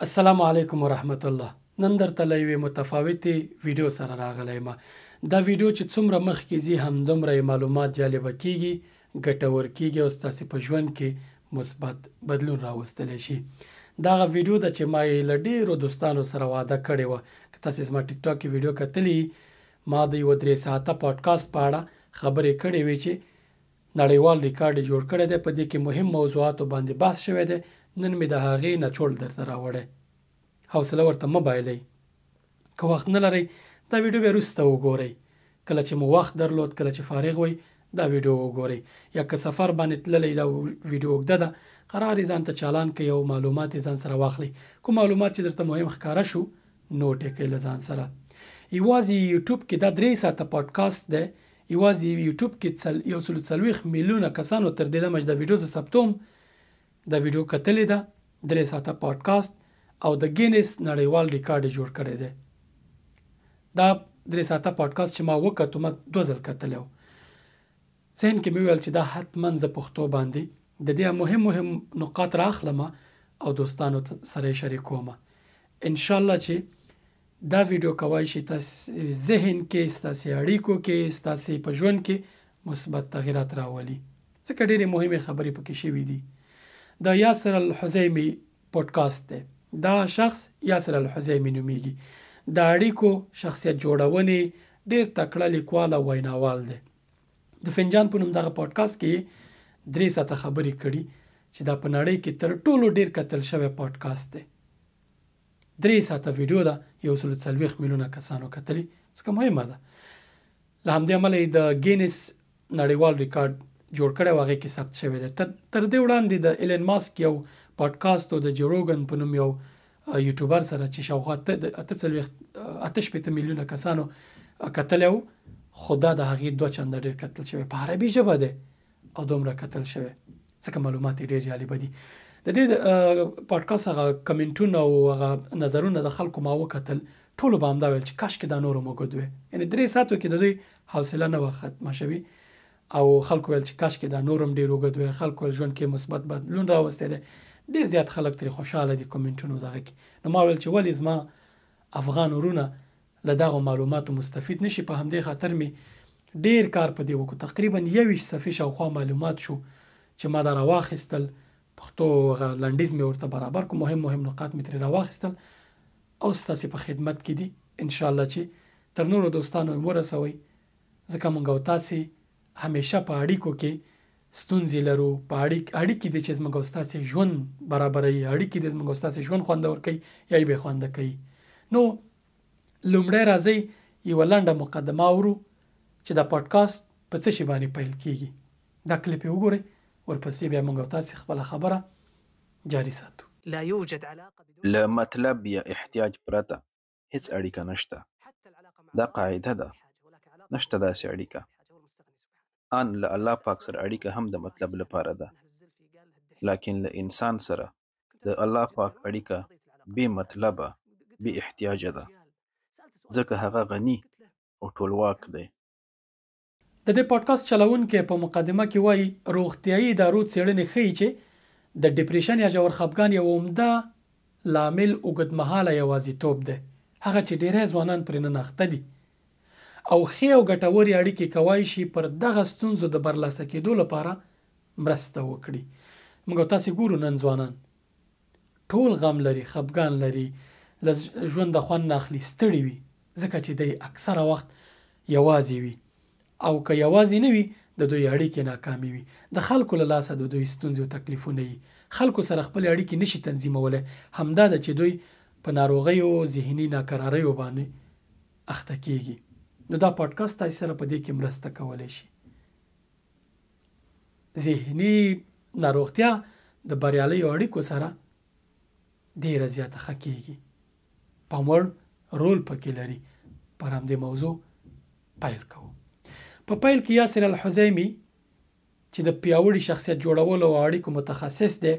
السلام علیکم ورحمت الله. نن درته له یوې متفاوتې ویډیو سره راغلی یم. دا ویډیو چې څومره مخکې ځي، همدومره یې معلومات جالبه کیږي، ګټور کیږي او ستاسې په ژوند کې مثبت بدلون راوستلی شي. دا هغه ویډیو ده چې ما یې له ډېرو دوستانو سره وعده کړې وه. که تاسې زما ټیک ټاک کې ویډیو کتلې، ما د یوه 3 ساعته پاډکاست په اړه خبرې کړې وې چې نړیوال ریکارډ یې جوړ کړی دی. په دې کې مهم موضوعاتو باندې بحث شوی دی. نن مې د هغې نچوړ درته راوړی. حوصله ورته مه بایلئ. که وخت نه لرئ، دا ویډیو بیا وروسته وګورئ. کله چې مو وخت درلود، کله چې فارغ وئ، دا ویډیو وګورئ. یا که سفر باندې تللی، دا ویډیو اوږده ده، قرار یې ځان ته چالان کړئ او معلومات یې ځان سره واخلئ. کوم معلومات چې درته مهم ښکاره شو، نوټ یې کړئ له ځان سره. یوازې یوټیوب کې دا 3 ساعته پاډکاست دی. یوازې یوټیوب کې 140 میلیونه کسانو تر دې دمه چې دا ویډیو زه ثبتوم، دا ویډیو کتلې ده. 3 ساعته پاډکاست او د ګینس نړیوال ریکارډ یې جوړ کړی دی. دا 3 ساعته پاډکاست چې ما وکتو، ما دوه ځل کتلی و. ذهن کې مې ویل چې دا حتما زه پښتو باندې د دې مهم مهم نقاط راخلم او دوستانو سره یې شریکوم. ان شاء الله چې دا ویډیو کوای شي تاسو ذهن کې، ستاسو اړیکو کې، ستاسو په ژوند کې مثبت تغیرات راولي، ځکه ډېرې مهمې خبرې پکې شوې دي. د یاسر الحزیمي پودکاست دی. دا شخص یاسر الحزیمي نومیږي. د اړیکو، شخصیت جوړونې ډېر تکړه لیکوال او ویناوال دی. د فنجان په نوم دغه پودکاست کې 3 ساعته خبرې کړي چې دا په نړۍ کې تر ټولو ډېر کتل شوی پودکاست دی. 3 ساعته ویډیو ده، 140 میلیونه کسانو کتلې، ځکه مهمه ده. له همدې امله یې د ګینس نړیوال ریکارډ جوړ کړی او هغې کې ثبت شوی دی. تر دې وړاندې د ایلن ماسک یو پادکاست او د جو روګن په نوم یو یوټیوبر سره چې شاوخوا 48، 68 میلیونه کسانو کتلی و، خو دا د هغې دوه چنده ډېر کتل شوی. په عربي ژبه دی او دومره کتل شوی، ځکه معلومات یې ډېر جالبه دي. د دې پادکاست هغه کمنټونه او هغه نظرونه د خلکو ما وکتل، ټولو به همدا ویل چې کاش کې دا نور هم اوږد وی. یعنې 3 ساعتو کې د دوی حوصله نه وه ختمه شوې او خلکو ویل چې کاش کې دا نور هم ډېر اوږد وی. خلکو ویل ژوند کې مثبت بدلون راوستی دی. ډېر زیات خلک ترې خوشحاله دي کمنټونو دغه کې. نو ما ویل چې ولې زما افغان ورونه له دغو معلوماتو مستفید نشي؟ په همدې خاطر مې ډېر کار په دې وکړو. تقریبا 21 صفحې شاوخوا معلومات شو چې ما دا راواخیستل، پښتو هغه لنډیز مې ورته برابر کړو، مهم مهم نقاط مې ترې راواخیستل او ستاسې په خدمت کې دي. انشاءالله چې تر نورو دوستانو یې ورسوئ، ځکه مونږ او تاسې همیشه په اړیکو کې ستونزې لرو. په اړیکې دي چې زموږ او ستاسې ژوند برابروي، اړیکې دي زموږ او ستاسې ژوند خوندور کوي یا یې بې خونده کوي. نو لومړی راځئ یوه لنډه مقدمه اورو چې دا پادکاست په څه شي باندې پیل کیږي. دا کلیپ یې وګورئ، ورپسې بیا موږ او تاسې خپله خبره جاري ساتو. لا يوجد علاقة بدون له مطلب یا احتیاج پرته هیڅ اړیکه نشته. دا قاعده ده. نشته داسې اړیکه. ان له الله پاک سره اړیکه هم د مطلب لپاره ده، لکن له انسان سره د الله پاک اړیکه بې مطلبه، بې احتیاجه ده، ځکه هغه غني او ټولواک دی. د دې پادکاست چلوونکی په مقدمه کې وایي، روغتیایي ادارو څېړنې ښيي چې د ډیپریشن یا ژور خپګان یو عمده لامل اوږدمهاله یوازیتوب دی، هغه چې ډیری ځوانان پرې نن اخته دي، او ښې او ګټورې اړیکې کوای شي پر دغه ستونزو د برلاسه کېدو لپاره مرسته وکړي. موږ او تاسې ګورو، نن ځوانان ټول غم لري، خپګان لري، له ژونده خوند نه اخلي، ستړي وي، ځکه چې دی اکثره وخت یوازې وي، او که یوازې نه وي، د دوی اړیکې ناکامې وي. د خلکو له لاسه د دوی ستونزې او تکلیفونه وي. خلکو سره خپلې اړیکې نشي تنظیمولی. همدا ده چې دوی په ناروغیو، ذهني ناکراریو باندې اخته کیږي. نو دا پادکاست تاسو سره په دې کې مرسته کولی شي. ذهني ناروغتیا د بریالیو اړیکو سره ډیره زیاته ښه کیږي، پاموړ رول پکې لري. پر همدې موضوع پیل کوو. په پیل کې یاسر الحزیمي چې د پیاوړي شخصیت جوړولو او اړیکو متخصص دی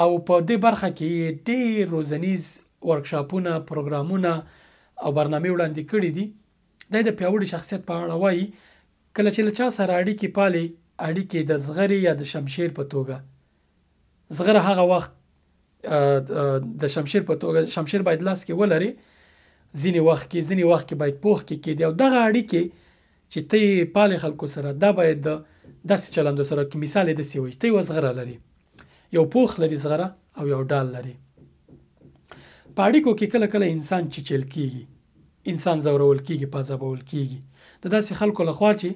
او په دې برخه کې یې ډېر روزنیز ورکشاپونه، پروګرامونه او برنامې وړاندې کړې دي، دی د پیاوړي شخصیت په اړه وایي، کله چې له چا سره اړیکې پالي، اړیکې د زغرې یا د شمشیر په توګه. زغره هغه وخت د شمشیر په توګه شمشیر باید لاس کې ولري، ځینې وخت کې ځینې وخت کې باید پوخ کې کېدي. او دغه اړیکې چې ته یې پالې خلکو سره، دا باید د داسې چلندو سره کې، مثال یې داسې وي، ته یوه زغره لري، یو پوخ لري زغره او یو ډال لري. په اړیکو کې کله کله انسان چیچل کیږي، انسان ځورول کیږي، پازابول کیږي د داسې خلکو لخوا چې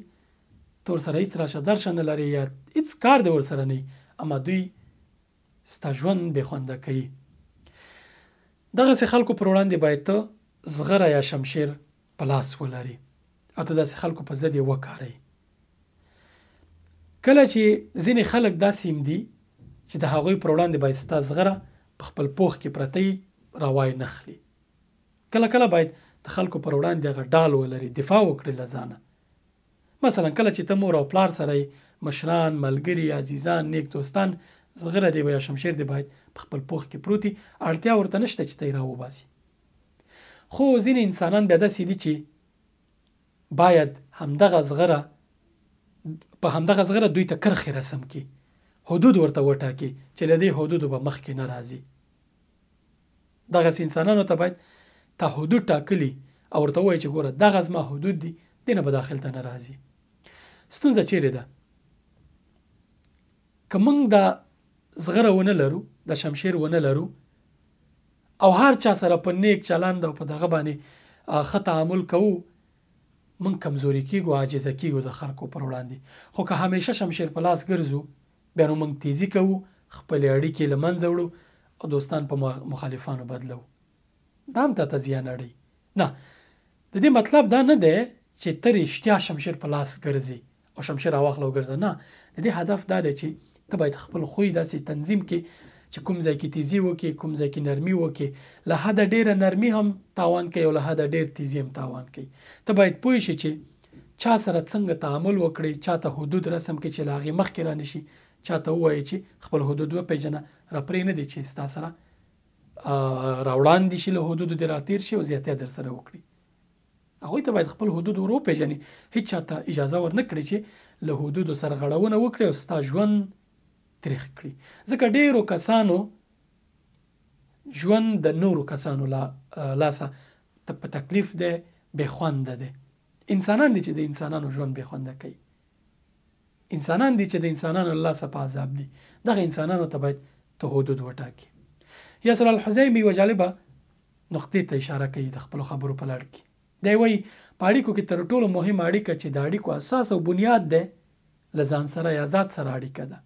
ته ورسره هیڅ راشه درشه نه لرې یا هیڅ کار دې ورسره نه وي، اما دوی ستا ژوند بې خونده کوي. دغسې خلکو پر وړاندې باید ته زغره یا شمشیر په لاس ولرې او ته داسې خلکو په ضد یې وکاروې. کله چې ځینې خلک داسې هم دي چې د هغوی پر وړاندې باید ستا زغره په خپل پوښ کې پرته یي راوای نخلي. کله کله باید د خلکو پر وړاندې هغه ډال ولري، دفاع وکړي له ځانه. مثلا کله چې ته مور او پلار سره یې، مشران، ملګري، عزیزان، نیک دوستان، زغره دې یا شمشیر دې باید په خپل پوښ کې پروت وي، اړتیا ورته نشته چې ته یې راوباسي. خو ځینې انسانان بیا داسې دي چې باید همدغه زغره په همدغه زغره دوی ته کرښې رسم کړي، حدود ورته وټاکي چې له دې حدودو به مخکې نه راځي. دغسې انسانانو ته باید تا حدود ټاکلي او ورته ووایي چې ګوره دغه زما حدود دي، دې نه به داخل ته نه راځي. ستونزه چیرې ده؟ که موږ دا زغره ونه لرو، دا شمشیر ونه لرو او هر چا سره په نیک چلند او په دغه باندې ښه تعامل کوو، موږ کمزوري کیږو، عاجزه کیږو د خلکو پر وړاندې. خو که همیشه شمشیر په لاس ګرځو، بیا نو موږ تیزي کوو، خپلې اړیکې له منځه وړو او دوستان په مخالفانو بدلو. دا هم تا ته زیان اړوي. نه، د دې مطلب دا نه دی چې ته رښتیا شمشیر په لاس ګرځي او شمشیر راواخله او ګرځه. نه، د دې هدف دا دی چې ته باید خپل خوی داسې تنظیم کړې چې کوم ځای کې تیزي وکړې، کوم ځای کې نرمي وکړې. له حده ډېره نرمي هم تاوان کوي او له حده ډېر تیزي هم تاوان کوي. ته باید پوه شې چې چا سره څنګه تعامل وکړې، چا ته حدود رسم کړې چې له هغې مخکې رانه شي، چا ته ووایې چې خپل حدود وپېژنه، راپرې نه دی چې ستا سره راوړاندې شي، له حدودو دې راتېر شي او زیاتی در سره وکړي. هغوی ته باید خپل حدود ور وپېژني، هیچا ته اجازه ورنه کړي چې له حدودو سرغړونه وکړي او ستا ژوند تریخ کړي. ځکه ډېرو کسانو ژوند د نورو کسانو لاسه په تکلیف دی، بې خونده دی. انسانان دي چې د انسانانو ژوند بې خونده کوي، انسانان دي چې د انسانانو له لاسه په عذاب دي. دغه انسانانو ته باید ته حدود وټاکي. یاسر الحزیمي یوه جالبه نقطې ته اشاره کوي د خپلو خبرو په لړ کې. دی وایي په اړیکو کې تر ټولو مهمه اړیکه چې د اړیکو اساس او بنیاد دی، له ځان سره یا ذات سره اړیکه ده.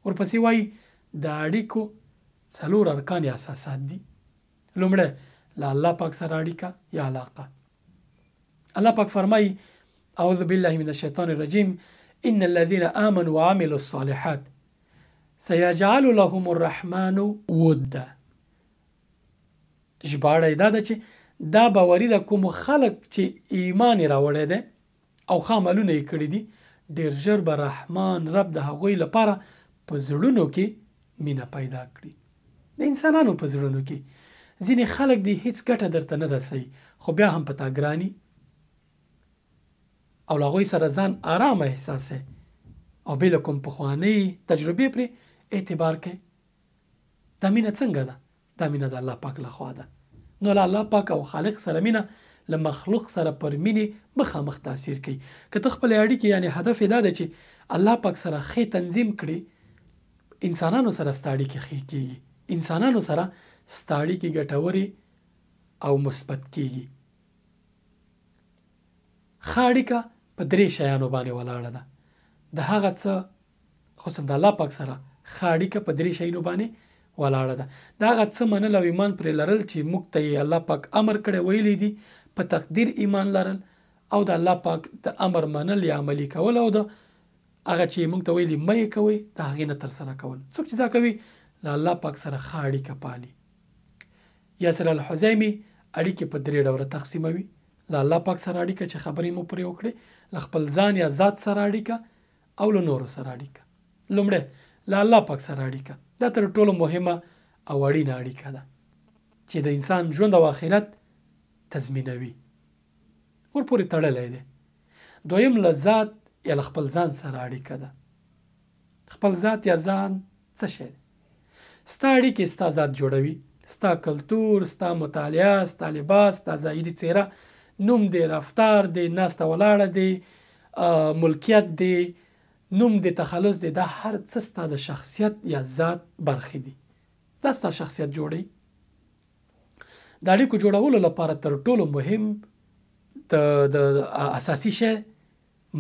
ورپسې وایي د اړیکو څلور ارکان یا اساسات دي. لومړی له الله پاک سره اړیکه یا علاقه. الله پاک فرمایي اعوذ بالله من الشیطان الرجیم ان الذين آمنوا وعملوا الصالحات سيجعل لهم الرحمن ودا. ژباړه یې دا ده چې دا باوري ده کوم خلک چې ایمان یې راوړی دی او ښه عملونه یې کړي دي، ډېر ژر به رحمان رب د هغوی لپاره په زړونو کې مینه پیدا کړي. د انسانانو په زړونو کې ځینې خلک دي هیڅ ګټه درته نه رسوي، خو بیا هم په تا ګراني او له هغوی سره ځان آرامه احساسوي او بې له کوم پخوانۍ تجربې پرې اعتبار کوي. دا مینه څنګه ده؟ دا مینه د الله پاک لخوا ده. نو له الله پاک او خالق سره مینه له مخلوق سره پر مینې مخامخ تاثیر کوي. که ته خپلې اړیکې یعنې هدف یې دا دی چې الله پاک سره ښې تنظیم کړي، انسانانو سره ستا اړیکې ښې کېږي، انسانانو سره ستا اړیکې ګټورې او مثبت کېږي. ښه اړیکه په درې شیانو باندې ولاړه ده. د هغه څه خصوصا د الله پاک سره ښه اړیکه په درې شیانو باندې ولاړه ده. د هغه څه منل او ایمان پرې لرل چې موږ ته یې الله پاک امر کړی، ویلي دي، په تقدیر ایمان لرل او د الله پاک د امر منل یا عملي کول او د هغه چې موږ ته ویلي مه یې کوئ د هغې نه ترسره کول. څوک چې دا کوي له الله پاک سره ښه اړیکه پالي. یاسر الحزیمي اړیکې په درې ډوله تقسیموي: له الله پاک سره اړیکه چې خبرې مو پرې وکړې، له خپل ځان یا ذات سره اړیکه او له نورو سره اړیکه. لومړی له الله پاک سره اړیکه، دا تر ټولو مهمه او اړینه اړیکه ده چې د انسان ژوند او آخرت تضمینوي، ورپورې تړلی دی. دویم له ذات یا له خپل ځان سره اړیکه ده. خپل ذات یا ځان څه شی دی؟ ستا اړیکې ستا ذات جوړوي، ستا کلتور، ستا مطالعه، ستا لباس، ستا ظاهري څیره، نوم دې، رفتار دې، ناسته ولاړه دې، ملکیت دې، نوم دې، تخلص دې، دا هر څه ستا د شخصیت یا ذات برخې دي. دا ستا شخصیت جوړوي. د اړیکو جوړولو لپاره تر ټولو مهم د اساسي شی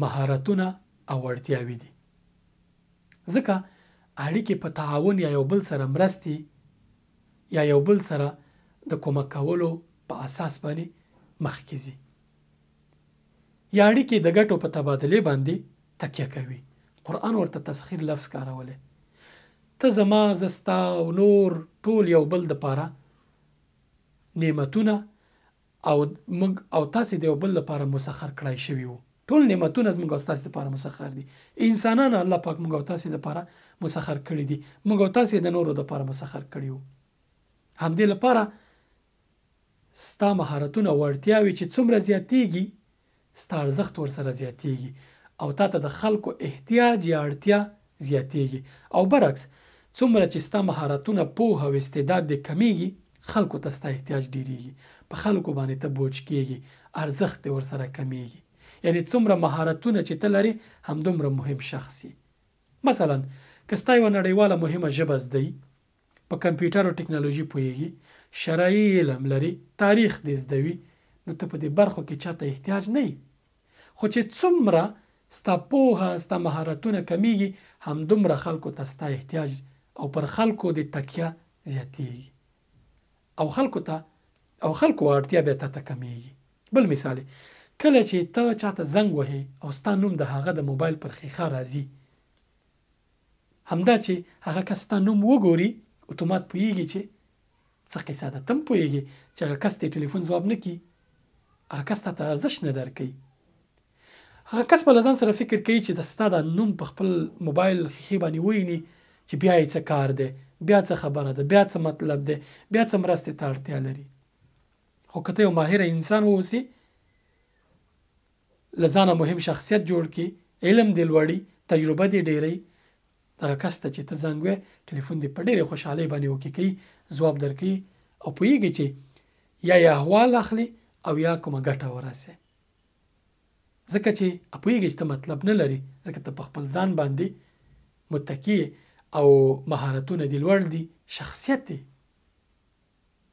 مهارتونه او وړتیاوې دي، ځکه اړیکې په تعاون یا یو بل سره مرستې یا یو بل سره د کومک کولو په اساس باندې مخکې ځي، یا اړیکې د ګټو په تبادلې باندې تکیه کوي. قرآن ورته تسخیر لفظ کارولی، ته زما، زه ستا او نور ټول یو بل دپاره نعمتونه او موږ او تاسې د یو بل لپاره مسخر کړای شوي وو. ټول نعمتونه زموږ او ستاسې لپاره مسخر دي. انسانان الله پاک موږ او تاسې لپاره مسخر کړي دي، موږ او تاسې د نورو لپاره مسخر کړي وو. همدې لپاره ستا مهارتونه او وړتیاوې چې څومره زیاتیږي، ستا ارزښت ورسره زیاتیږي او تا ته د خلکو احتیاج یا اړتیا زیاتیږي. او برعکس څومره چې ستا مهارتونه، پوهه او استعداد دې کمیږي، خلکو ته ستا احتیاج ډیریږي، په خلکو باندې ته بوج کیږي، ارزښت دې ورسره کمیږي. یعنی څومره مهارتونه چې ته لرې همدومره مهم شخص یې. مثلا که ستا یوه نړیواله مهمه ژبه زده وي، په کمپیوټر او ټکنالوژي پوهیږي، شرعي علم لري، تاریخ دې زده وي، نو ته په دې برخو کې چاته احتیاج نه یې. خو چې څومره ستا پوهه، ستا مهارتونه کمیږي، همدومره خلکو ته ستا احتیاج او پر خلکو دې تکیه زیاتیږي او خلکو ته او خلکو اړتیا بیا تا ته کمیږي. بل مثال، کله چې ته چاته زنګ وهې او ستا نوم د هغه د موبایل پر ښیښه راځي، همدا چې هغه کس ستا نوم وګوري اتومات پوهیږي چې څه قصه ده. ته هم پوهیږي چې هغه کس ته ټلیفون ځواب نه کړي، هغه کس ته ارزښت نه درکوي. هغه کس به له ځان سره فکر کوي چې د ستا دا نوم په خپل موبایل ښیښې باندې وویني چې بیا یې څه کار دی، بیا څه خبره ده، بیا څه مطلب دی، بیا څه مرستې ته اړتیا لري. خو که ته یو ماهر انسان واوسې، له ځانه مهم شخصیت جوړ کړي، علم دې لوړي، تجربه دې ډېروي، دغه کس ته چې ته زنګ وې ټلیفون دې په ډېرې خوشحالۍ باندې وکې کوي، ځواب درکوي او پوهېږي چې یا یې احوال اخلي او یا کومه ګټه ورسي، ځکه چې پوهېږي چې ته مطلب نه لري، ځکه ته په خپل ځان باندې متکي او مهارتونه دې لوړ دي، شخصیت دی.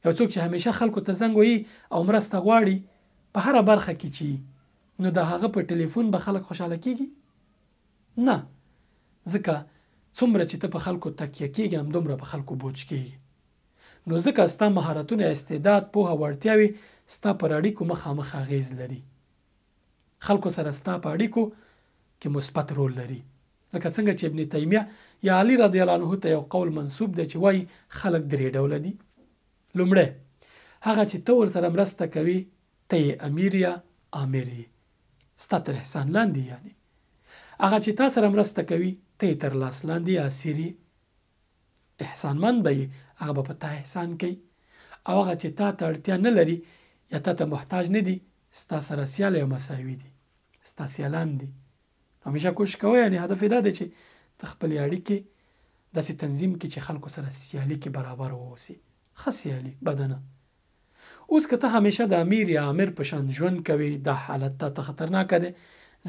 یو څوک چې همیشه خلکو ته زنګ وهي او مرسته غواړي په هره برخه کې چې، نو د هغه په ټلیفون به خلک خوشحاله کیږي؟ نه، ځکه څومره چې ته په خلکو تکیه کیږي همدومره په خلکو بوج کیږي. نو ځکه ستا مهارتونه، استعداد، پوهه، وړتیاوې ستا پر اړیکو مخامخ اغېز لري. خلکو سره ستا په اړیکو کې مثبت رول لري. لکه څنګه چې ابن تیمیه یا علی رضی الله عنه ته یو قول منسوب دی چې وایي خلک درې ډوله دي. لومړی هغه چې ته ورسره مرسته کوي، ته یې امیر یا آمر یې، ستا تر احسان لاندې، یعنی هغه چې تا سره مرسته کوي ته یې تر لاس لاندې یا اسیر یې، احسانمند به یې، هغه به په تا احسان کوي. او هغه چې تا ته اړتیا نه لري یا تا ته محتاج نه دي، ستا سره سیال یا مساوي دي، ستا سیالان دي. همیشه کوشش کوه، یعنی هدف یې دا دی چې ته خپلې اړیکې داسې تنظیم کړې چې خلکو سره سیالي کې برابر واوسې، ښه سیالي بدنه. اوس که ته همیشه د امیر یا امیر په شان ژوند کوې، دا حالت تا ته خطرناکه دی،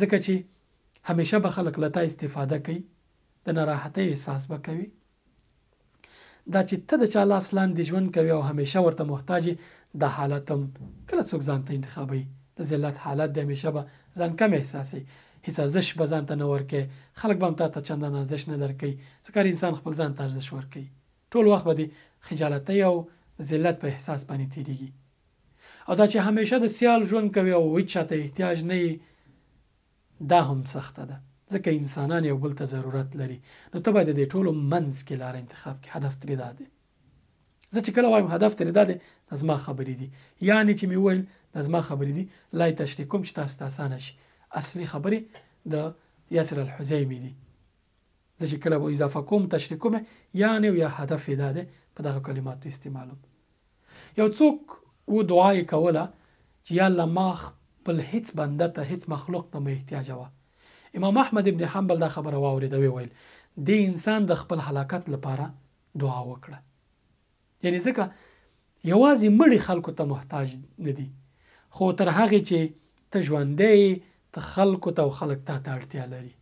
ځکه چې همیشه به خلک له تا استفاده کوي، د ناراحتۍ احساس به کوي. دا چې ته د چا لاس لاندې ژوند کوې او همیشه ورته محتاج یې، دا حالت هم کله څوک ځان ته انتخابوي، د ذلت حالت دی، همیشه به ځان کم احساسوي، هیڅ ارزش به ځان ته نه ورکوي، خلک به هم تا ته چندان ارزش نه درکوي، ځکه هر انسان خپل ځان ته ارزش ورکوي. ټول وخت به د خجالتۍ او ذلت په احساس باندې تېرېږي. او دا چې همیشه د سیال ژوند کوي او هیڅ چا ته احتیاج نه یې، دا هم سخته ده، ځکه انسانان یو بل ته ضرورت لري. نو ته باید د دې ټولو منځ کې لاره انتخاب کړې. هدف ترې دا دی. زه چې کله وایم هدف ترې دا دی، دا زما خبرې دي، یعنې چې مې وویل دا زما خبرې دي، لا یې تشریح کوم چې تاسو ته اسانه شي. اصلي خبرې د یاسر الحزیمي دي. زه چې کله به اضافه کوم تشریح کوم، یعنې او یا هدف یې دا دی، په دغه کلماتو استعمالوم. یو څوک و دعا یې کوله چې یا الله ما خپل هیڅ بنده ته، هیڅ مخلوق ته مه احتیاجوه. امام احمد ابن حنبل دا خبره واورېده، ویې ویل دې انسان د خپل هلاکت لپاره دعا وکړه. یعنی ځکه یوازې مړي خلکو ته محتاج نه دي، خو تر هغې چې ته ژوندی یې ته خلکو ته او خلک تا ته اړتیا لري.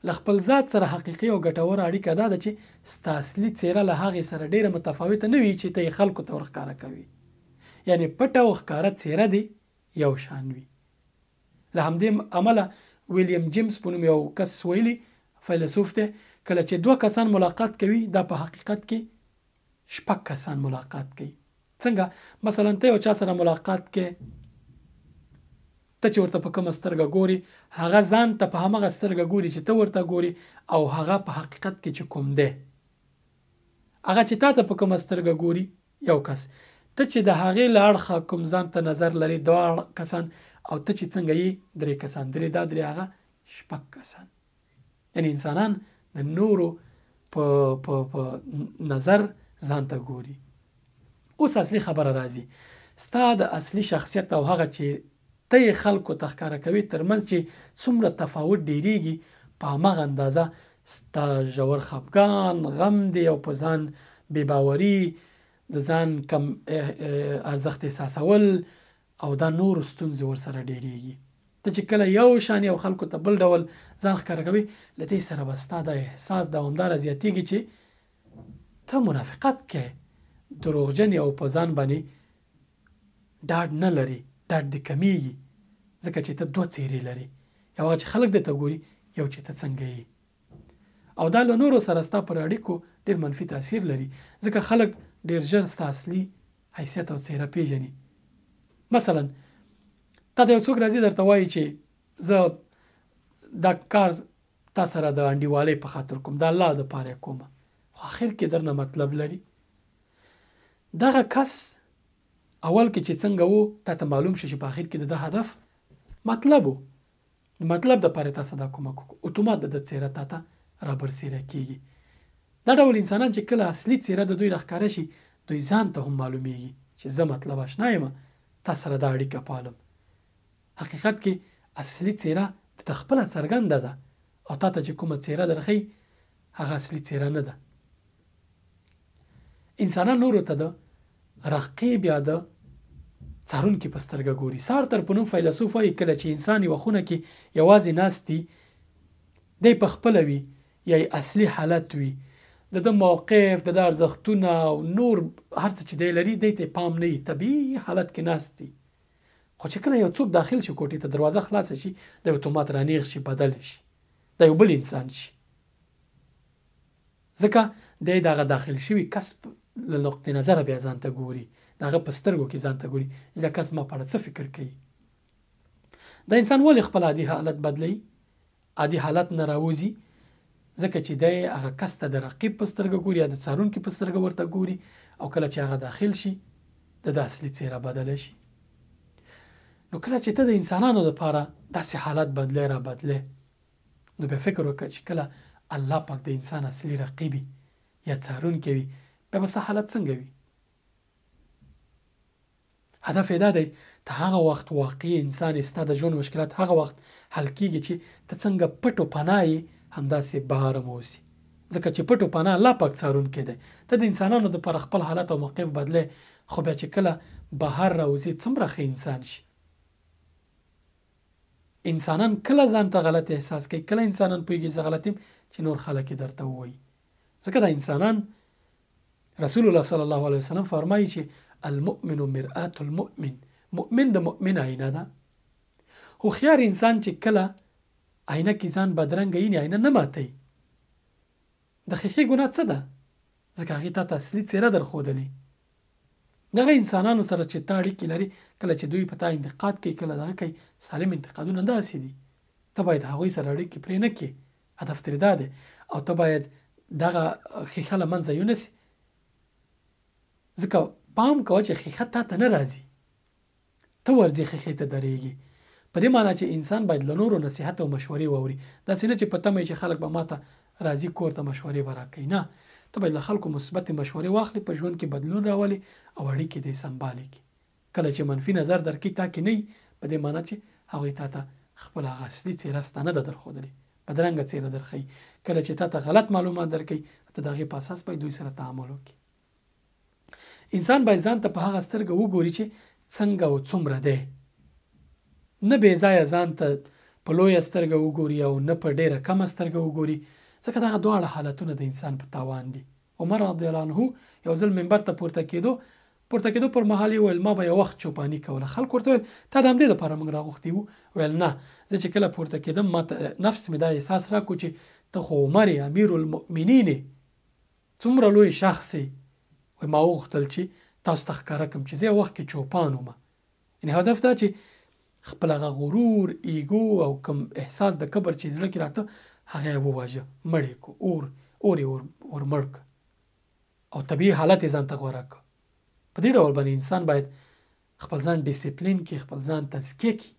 له خپل ذات سره حقیقي او ګټوره اړیکه دا ده چې ستا اصلي څېره له هغې سره ډېره متفاوته نه وي چې ته یې خلکو ته ورښکاره کوي، یعنې پټه او ښکاره څېره دې یو شان وي. له همدې امله ویلیم جیمز په نوم یو کس ویلي، فیلسوف دی، کله چې دوه کسان ملاقات کوي دا په حقیقت کې شپږ کسان ملاقات کوي. څنګه؟ مثلا ته یو چا سره ملاقات کې، ته چې ورته په کومه سترګه ګوري هغه ځان ته په همغه سترګه ګوري چې ته ورته ګوري، او هغه په حقیقت کې چې کوم دی، هغه چې تا ته په کومه سترګه ګوري یو کس، ته چې د هغې له اړخه کوم ځان ته نظر لري دوه کسان، او ته چې څنګه یې درې کسان، درې دا درې هغه شپږ کسان. یعنی انسانان د نورو په په په نظر ځان ته ګوري. اوس اصلي خبره راځي، ستا د اصلي شخصیت او هغه چې ته یې خلکو ته ښکاره کوي ترمنځ چې څومره تفاوت ډېرېږي، په هماغه اندازه ستا ژور خفګان، غم دی او په ځان بې باوري، د ځان کم ارزښت احساسول او دا نور ستونزې ورسره ډېرېږي. ته چې کله یو شان او خلکو ته بل ډول ځان ښکاره کوي، له دې سره به ستا دا احساس دوامداره زیاتېږي چې ته منافقت کوې، دروغجن او په ځان باندې ډاډ نه لرې، ډاډ دې کمیږي، ځکه چې ته دوه څېرې لرې، یو هغه چې خلک درته ګوري، یو چې ته څنګه یې. او دا له نورو سره ستا پر اړیکو ډېر منفي تاثیر لري، ځکه خلک ډېر ژر ستا اصلي حیثیت او څېره پېژني. مثلا تا ته یو څوک راځي درته وایي چې زه دا کار تا سره د انډیوالۍ په خاطر کوم، د الله دپاره یې کوم، خو اخر کې درنه مطلب لري. دغه کس اول کې چې څنګه وو تا ته معلوم شو چې په اخر کې د ده هدف مطلب و، مطلب دپاره تا سره دا کومک وکړو، اتومات د ده څېره تا ته رابرسېره کېږي. دا ډول انسانان چې کله اصلي څېره د دوی راښکاره شي، دوی ځان ته هم معلومیږي چې زه مطلب اشنا یم، تا سره دا اړیکه پالم. حقیقت کې اصلي څېره د ته خپله څرګنده ده، او تا ته چې کومه څېره درښیي هغه اصلي څېره نه ده. انسانان نورو ته د رقیب یا د څارونکي په سترګه ګوري. سارتر په نوم فیلسوف وایي کله چې انسان یوه خونه کې یوازې ناست دی، دی په خپله وي یا یې اصلي حالت وي، د ده موقف، د ده ارزښتونه او نور هر څه چې دی لري دی ته یې پام نه وي، طبیعي حالت کې ناست دی. خو چې کله یو څوک داخل شي کوټې ته، دروازه خلاصه شي، دی اتومات رانیغ شي، بدل شي، دی یو بل انسان شي، ځکه دی د هغه داخل شوي کس له نقطې نظره بیا ځان ته ګوري، د هغه په سترګو کې ځان ته ګوري چې دا کس ما په اړه څه فکر کوي. دا انسان ولې خپل عادي حالت بدلوي، عادي حالت نه راوځي؟ ځکه چې دی هغه کس ته د رقیب په سترګه ګوري یا د څارونکي په سترګه ورته ګوري، او کله چې هغه داخل شي د ده اصلي څېره بدله شي. نو کله چې ته د انسانانو دپاره داسې حالت بدلی را بدلی، نو بیا فکر وکړه چې کله الله پاک د انسان اصلي رقیب یا څارونکی وي، بیا به ستا حالت څنګه وي؟ هدف یې دا دی ته هغه وخت واقعي انسان یې، ستا د ژوند مشکلات هغه وخت حل کېږي چې ته څنګه پټ و پناه یې همداسې بهر هم اوسې، ځکه چې پټ و پناه الله پاک څارونکی دی. ته د انسانانو دپاره خپل حالت او موقف بدلی، خو بیا چې کله بهر راوځې څومره ښه انسان شي. انسانان کله ځان ته غلط احساس کوي، کله انسانان پوهېږي زه غلط یم چې نور خلک یې درته ووایي، ځکه دا انسانان رسول الله صلی الله علیه وسلم فرمایي چې المؤمن مرآة المؤمن، مؤمن د مؤمن آینه ده. هوښیار انسان چې کله آینه کې ځان بدرنګه ویني، آینه نه ماتوي. د ښیښې ګناه څه ده؟ ځکه هغې تا ته اصلي څېره در ښودلې. دغه انسانانو سره چې تا اړیکې لري، کله چې دوی په تا انتقاد کوي، کله دغه کوي، سالم انتقادونه داسې دي، ته باید هغوی سره اړیکې پرې نه کړې، هدف ترې دا دی، او ته باید دغه ښیښه له منځه یونسې، ځکه پام کوه چې ښیښه تا ته نه راځي، ته ورځې ښیښې ته درېږي. په دې معنی چې انسان باید له نورو نصیحت او مشورې واوري، داسې نه چې په تمه یې چې خلک به ماته راځي کور ته مشورې به راکوي، نه، ته باید له خلکو مثبتې مشورې واخلې، په ژوند کې بدلون راولې او اړیکې دې سمبالې کړي. کله چې منفي نظر درکوي تا کې نه وي، په دې معنی چې هغوی تا ته خپله هغه اصلي څېره ستا نه ده درښودلې، بدرنګه څېره درښيي. کله چې تاته غلط معلومات درکوي، ته د هغې په اساس باید دوی سره تعامل وکړې. انسان باید ځان ته په هغه سترګه وګوري چې څنګه او څومره دی، نه بې ځایه ځان ته په لویه سترګه وګوري او نه په ډېره کمه سترګه وګوري، ځکه دغه دواړه حالتونه د انسان په تاوان دي. عمر رضی الله عنه یو ځل منبر ته پورته کېدو، پورته کېدو پر مهال یې وویل، ما به یو وخت چوپاني کوله. خلکو ورته ویل، تا د همدې لپاره موږ راغوښتي وو؟ ویل، نه، زه چې کله پورته کېدم ما ته نفس مې دا احساس راکړو چې ته خو عمر یې، امیر المؤمنین یې، څومره لوی شخص یې. وایي ما وغوښتل چې تاسو ته ښکاره کړم چې زه یو وخت کې چوپان وم. یعنې هدف دا چې خپل هغه غرور، ایګو او کوم احساس د کبر چې زړه کې راته هغه یې وواژه، مړ یې کړو، اور یې ور مړ کړ او طبیعي حالت یې ځان ته غوره کړ. په دې ډول باندې انسان باید خپل ځان ډیسپلین کړي، خپل ځان تزکیه کړي.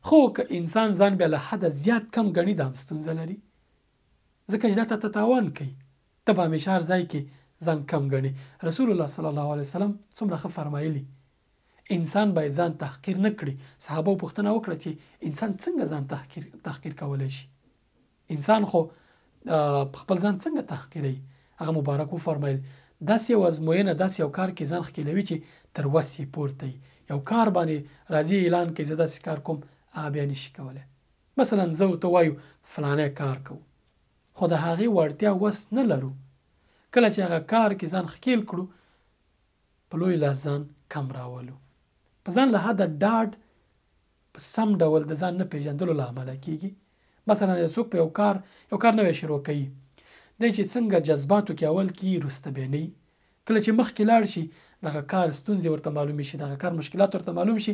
خو که انسان ځان بیا له حده زیات کم ګڼي، دا هم ستونزه لري، ځکه چې دا تا ته تاوان کوي. ته به همیشه هر ځای کې ځان کم ګڼي. رسول الله صلی الله علیه وسلم څومره ښه فرمایلي، انسان باید ځان تحقیر نه کړي. صحابه پوښتنه وکړه چې انسان څنګه ځان تحقیر کولی شي؟ انسان خو خپل ځان څنګه تحقیروي؟ هغه مبارک وفرمایل، داسې یو ازموینه، داسې یو کار کې ځان ښکېلوي چې تر وس یې پورته وي. یو کار باندې راځي اعلان کوي زه داسې کار کوم، هغه بیا نشي کولی. مثلا زه او ته وایو فلانی کار کوو، خو د هغې وړتیا وس نه لرو. کله چې هغه کار کې ځان ښکېل کړو، په لوی لاس ځان کم راولو. په ځان له حده ډاډ په سم ډول د ځان نه پېژندلو له امله کېږي. مثلا یو څوک په یو کار نوی شروع کوي، دی چې څنګه جذباتو کې اول کې وروسته بیا نه وي. کله چې مخکې لاړ شي، دغه کار ستونزې ورته معلومې شي، دغه کار مشکلات ورته معلوم شي،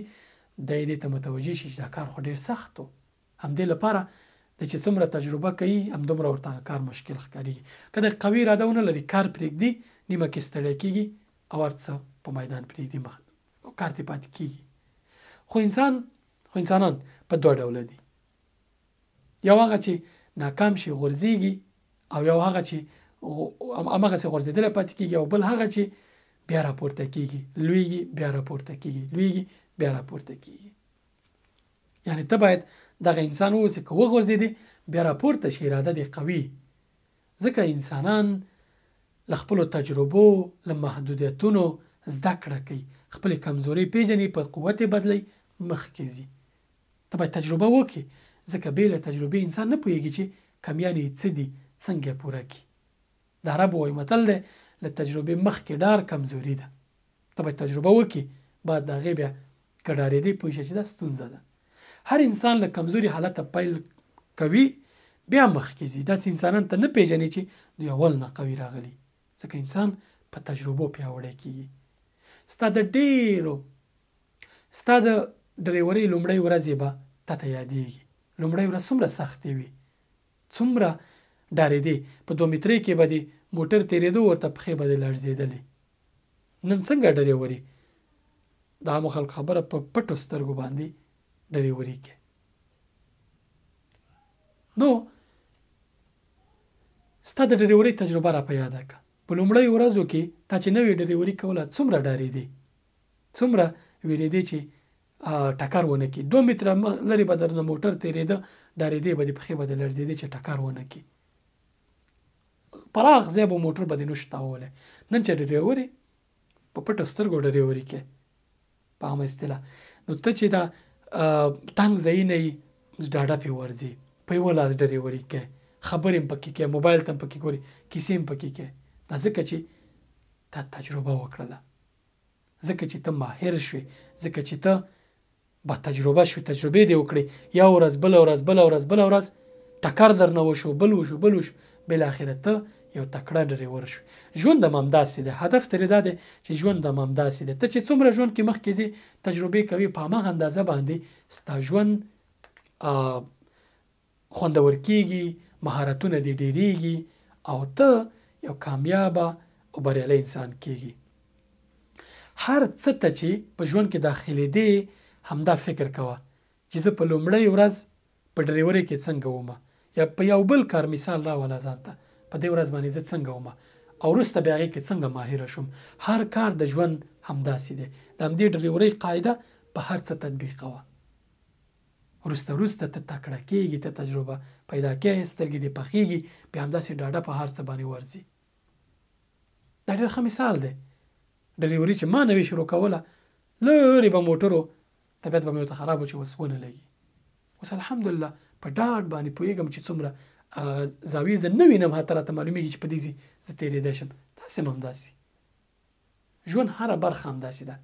دی دې ته متوجه شي چې دا کار خو ډېر سخت و. همدې لپاره دی چې څومره تجربه کوي، همدومره ورته هغه کار مشکل ښکارېږي. که دی قوي اراده ونه لري، کار پرېږدي، نیمه کې ستړی کېږي او هر څه په میدان پرېږدي، کار ترې پاتې کېږي. خو انسانان په دوه ډوله دي. یو هغه چې ناکام شي غورځېږي، او یو هغه چې هماغسې غورځېدلی پاتې کېږي، او بل هغه چې بیا راپورته کېږي، لویږي، بیا راپورته کېږي، لویږي، بیا راپورته کېږي. یعنې ته باید دغه انسان واوسې، که وغورځېدې بیا راپورته شي، اراده دې قوي. ځکه انسانان له خپلو تجربو، له محدودیتونو زده کړه کوي، خپلې کمزورۍ پېژني، په قوت یې بدلوي، مخکې ځي. ته باید تجربه وکړې، ځکه بې له تجربې انسان نه پوهېږي چې کمیانې یې څه دي، څنګه یې پوره کړي. د عربو وایي متل دی، له تجربې مخکې ډار کمزوري ده. ته باید تجربه وکړې، بعد د هغې بیا که ډارېدې پوه شې چې دا ستونزه ده. هر انسان له کمزوري حالته پیل کوي، بیا مخکې ځي. داسې انسانان ته نه پېژنې چې دوی اول نه قوي راغلي، ځکه انسان په تجربو پیاوړی کېږي. ستا د ډریورۍ لومړۍ ورځې به تا ته یادېږي. لومړۍ ورځ څومره سختې وي، څومره ډارېدې، په 2 مترۍ کې به دې موټر تېرېدو، ورته پښې به دې لړزېدلې. نن څنګه ډریوري؟ د عامو خلکو خبره په پټو سترګو باندې ډریوري کې. نو ستا د ډریورۍ تجربه را په یاده کړه. په لومړیو ورځو کې تا چې نوې ډریوري کوله، څومره ډارېدې، څومره وېرېدې چې ټکر ونه کړي. 2 متره لرې به درنه موټر تېرېده، ډارېدې به دې، پښې به دې لړزېدې چې ټکر ونه کړي. پراخ ځای به موټر به دې نه شو تاوولی. نن چې ډریوري په پټو سترګو ډریوري کې په عامه اصطلاح، نو ته چې دا تنګ ځایونه یي ډاډه پې ورځې، په یوه لاس ډریوري کې، خبرې هم پکې کوې، موبایل ته هم پکې ګورې، کیسې هم پکې کوې. دا ځکه چې تا تجربه وکړله، ځکه چې ته ماهر شوې، ځکه چې ته با تجربه شوې، تجربې دې وکړې. یو ورځ، بله ورځ، بله ورځ، بله ورځ، ټکر درنه وشو، بل وشو، بل وشو، بالاخره ته یو تکړه ډریور شوې. ژوند هم همداسې دی. هدف ترې دا دی چې ژوند هم همداسې دی. ته چې څومره ژوند کې مخکې ځې، تجربې کوي، په هماغه اندازه باندې ستا ژوند خوندور کېږي، مهارتونه دې ډېرېږي، او ته یو کامیابه او بریالی انسان کېږي. هر څه ته چې په ژوند کې داخلېدې، همدا فکر کوه چې زه په لومړۍ ورځ په ډریورۍ کې څنګه وم، یا په یو بل کار مثال راوله ځان ته، په دې ورځ باندې زه څنګه وم، او وروسته بیا هغې کې څنګه ماهره شوم. هر کار د ژوند همداسې دی. د همدې ډریورۍ قاعده په هر څه تطبیقوه. وروسته وروسته ته تکړه کېږي، ته تجربه پیدا کوې، سترګې دې پخېږي، بیا همداسې ډاډه په هر څه باندې ورځي. دا ډېر ښه مثال دی. ډریوري چې ما نوې شروع کوله، لرې به موټرو طبیعت به مې ورته خراب و چې اوس ونه لګي. اوس الحمدلله په ډاډ باندې پوهېږم چې څومره هغه زاویې زه نه وینم، حتی راته معلومېږي چې په دې ځای زه تېرېدی شم. داسې هم همداسې ژوند هره برخه همداسې ده.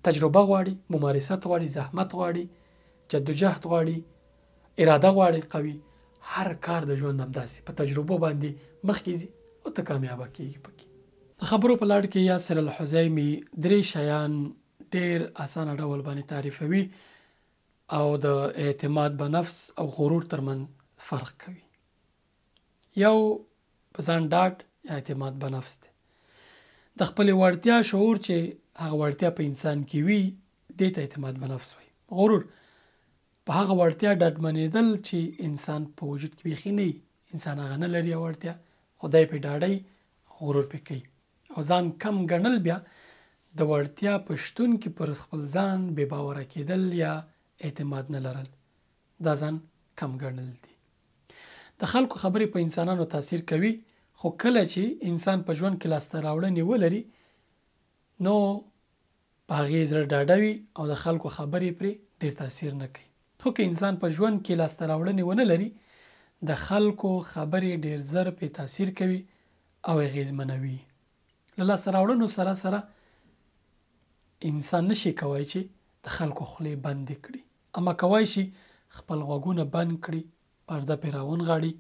تجربه غواړي، ممارست غواړي، زحمت غواړي، جدوجهد غواړي، اراده غواړي قوي. هر کار د ژوند همداسې په تجربو باندې مخکې ځي او ته کامیابه کېږي پکې. د خبرو په لړ کې یاسر الحزیمي درې شیان ډېر اسانه ډول باندې تعریفوي او د اعتماد به نفس او غرور ترمنځ فرق کوي. یو په ځان ډاډ یا اعتماد به نفس دی، د خپلې وړتیا شعور چې هغه وړتیا په انسان کې وي، دې ته اعتماد به نفس وایي. غرور په هغه وړتیا ډاډمنېدل چې انسان په وجود کې بیخي نه وي، انسان هغه نه لري وړتیا، خدای پرې ډاډی، غرور پرې کوي. او ځان کم ګڼل بیا د وړتیا په شتون کې پر خپل ځان بې باوره کېدل یا اعتماد نه لرل، دا ځان کم ګڼل دي. د خلکو خبرې په انسانانو تاثیر کوي، خو کله چې انسان په ژوند کې لاسته راوړنې ولري نو په هغې زړه ډاډه وي او د خلکو خبرې پرې ډېر تاثیر نه کوي. خو که انسان په ژوند کې لاسته راوړنې ونه لري، د خلکو خبرې ډېر زر پرې تاثیر کوي او اغېزمنوي. له لاسته راوړنو سره سره انسان نشي کوای چې د خلکو خولې بندې کړي، اما کوای شي خپل غوږونه بند کړي، پرده پرې راونغاړي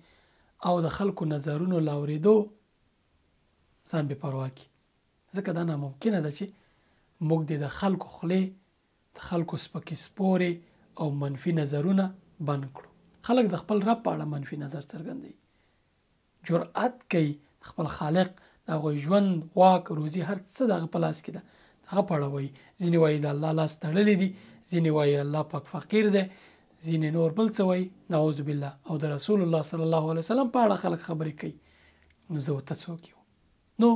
او د خلکو نظرونو له اورېدو ځان بې پروا کړي. ځکه دا ناممکنه ده چې موږ دې د خلکو خولې، د خلکو سپکې سپورې او منفي نظرونه بند کړو. خلک د خپل رب په اړه منفي نظر څرګندوي، جرأت کوي د خپل خالق، د هغوی ژوند، واک، روزي هر څه د هغه په لاس کې ده، د هغه په اړه وایي. ځینې وایي د الله لاس تړلی دي، ځینې وایي الله پاک فقیر دی، ځینې نور بل څه وایي، نعوذ بالله. او د رسول الله صلی الله علیه وسلم په اړه خلک خبرې کوي، نو زه ورته څوک یو؟ نو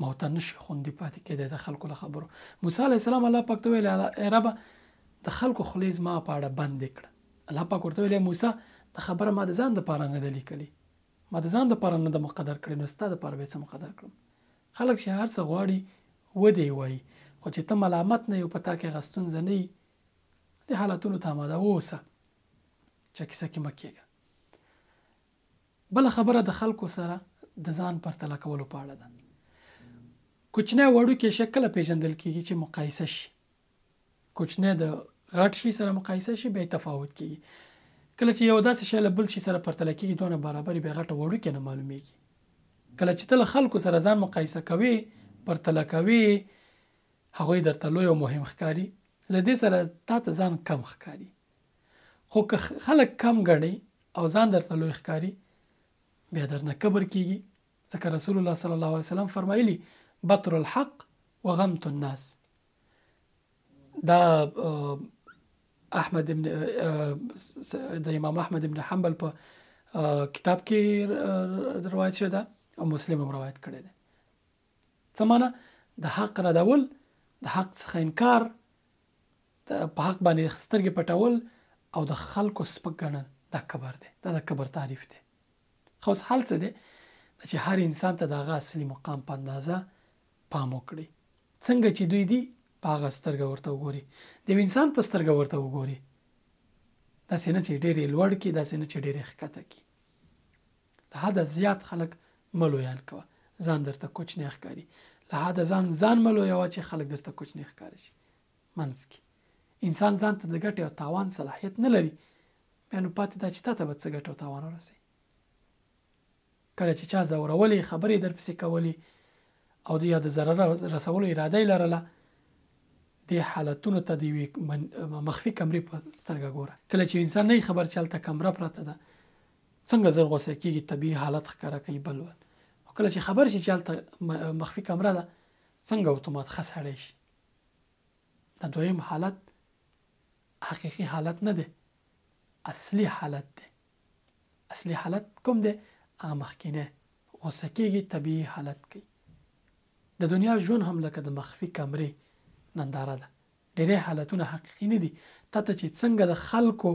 موته نشي خوندي پاتې کېدی د خلکو له خبرو. موسی علیه السلام الله پاک ته ویل، ای ربه د خلکو خولې زما په اړه بندې کړه. الله پاک ورته ویل، موسی دا خبره ما د ځان دپاره نه ده لیکلې، ما د ځان دپاره نه ده مقدر کړې، نو ستا دپاره به یې څه مقدر کړم؟ خلک چې هر څه غواړي ودې وایي، خو چې ته ملامت نه یې او په تا کې هغه ستونزه نه وي، دې حالتونو ته آماده واوسه، چا کیسه کې مه کېږه. بله خبره د خلکو سره د ځان پرتله کولو په اړه ده. کوچنی وړوکی شی کله پېژندل کېږي چې مقایسه شي. کوچنی د غټ شي سره مقایسه شي، بیا یې تفاوت کېږي. کله چې یو داسې شی له بل شي سره پرتله کېږي، دونه برابرې بیا غټه وړوکی نه معلومېږي. کله چې ته له خلکو سره ځان مقایسه کوې، پرتله کوې، هغوی درته لوی او مهم ښکاري، له دې سره تا ته ځان کم ښکاري. خو که خلک کم ګڼي او ځان درته لوی ښکاري، بیا درنه کبر کېږي. ځکه رسول الله صلی الله علیه وسلم فرمایلی، بطر الحق وغمت الناس. دا احمد ابن د امام احمد ابن حنبل په کتاب کې روایت شوی ده او مسلم هم روایت کړی دی. څه معنی؟ د حق ردول، د حق څخه انکار، په حق باندې سترګې پټول او د خلکو سپک ګڼل، دا کبر دی، دا د کبر تعریف دی. خو اوس حل څه دی؟ چې هر انسان ته د هغه اصلي مقام په اندازه پام وکړي. څنګه چې دوی دي په هغه سترګه ورته وګوري، د یو انسان په سترګه ورته وګوري، داسې نه چې ډېر یې لوړ کړي، داسې نه چې ډېر یې ښکته کړي. له حده زیات خلک مه لویان کوه، ځان درته کوچنی ښکاري. له حده ځان مه لویوه چې خلک درته کوچنی ښکاري شي. منځ کې انسان ځان ته د ګټې او تاوان صلاحیت نه لري، بیا نو پاتې دا چې تا ته به څه ګټه او تاوان ورسوي. کله چې چا ځورولې، خبرې درپسې کولې او د یا د ضرر رسولو اراده یې لرله، دې حالتونو ته د یوې مخفي کمرې په سترګه ګوره. کله چې انسان نه خبر چې هلته کمره پرته ده، څنګه زر غوسه کېږي، طبیعي حالت ښکاره کوي بل ول. خو کله چې خبر شي چې هلته مخفي کمره ده، څنګه اتومات ښه سړی شي. دا دویم حالت حقیقي حالت نه دی، اصلي حالت دی. اصلي حالت کوم دی؟ هغه مخکینی غوسه کېږي، طبیعي حالت کوي. د دنیا ژوند هم لکه د مخفي کمرې ننداره ده. ډیری حالتونه حقیقي نه دي. تا ته چې څنګه د خلکو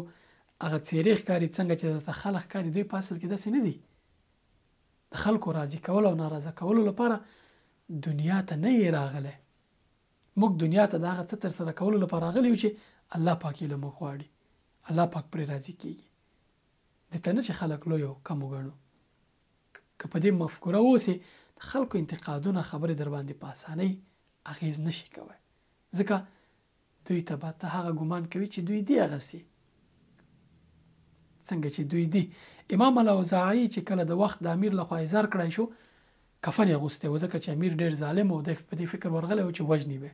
هغه څیرې ښکاري، څنګه چې درته خلک ښکاري، دوی په اصل کې داسې نه دي. د خلکو راضي کولو او ناراضه کولو لپاره دنیا ته نه یې راغلی. موږ دنیا ته د هغه څه ترسره کولو لپاره راغلي یو چې الله پاک یې له موږ غواړي، الله پاک پرې راضي کیږي. دې ته نه چې خلک لوی او کم وګڼو. که په دې مفکوره اوسې، د خلکو انتقادونه، خبرې در باندې په اسانۍ اغیز نشي کوی، ځکه دوی ته به ته هغه ګمان کوي چې دوی دي هغسې څنګه چې دوی دي. امام الاوزاعي چې کله د وخت د امیر لخوا احضار کړای شو، کفن یې اغوستی و، ځکه چې امیر ډېر ظالم و، دی په دې فکر ورغلی و چې وژني به.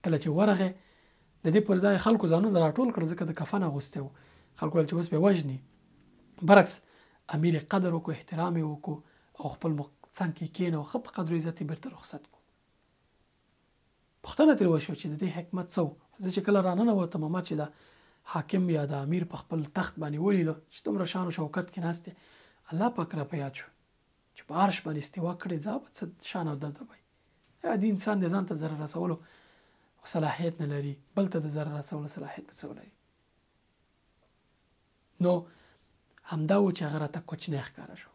کله چې ورغی، د دې پر ځای خلکو ځانونه راټول کړل، ځکه د کفن اغوستی و، خلکو ویل چې اوس به وژني. برعکس امیر یې قدر وکړو، احترام یې وکړو او خپل څنګ کې کېنه او ښه په قدر عزت یې بېرته رخصت کړو. پوښتنه ترې وشوه چې د دې حکمت څه و؟ زه چې کله راننوتم، ما چې د حاکم یا د امیر په خپل تخت باندې ولیدو چې دومره شان او شوکت کې ناست دی، الله پاک را په یاد شو چې په عرش باندې استوا کړې، دا به څه شان او دبدبه وي. عادي انسان د ځان ته ضرر رسولو صلاحیت نه لري، بل ته د ضرر رسولو صلاحیت به څه ولري؟ نو همدا و چې هغه راته کوچنی ښکاره شو،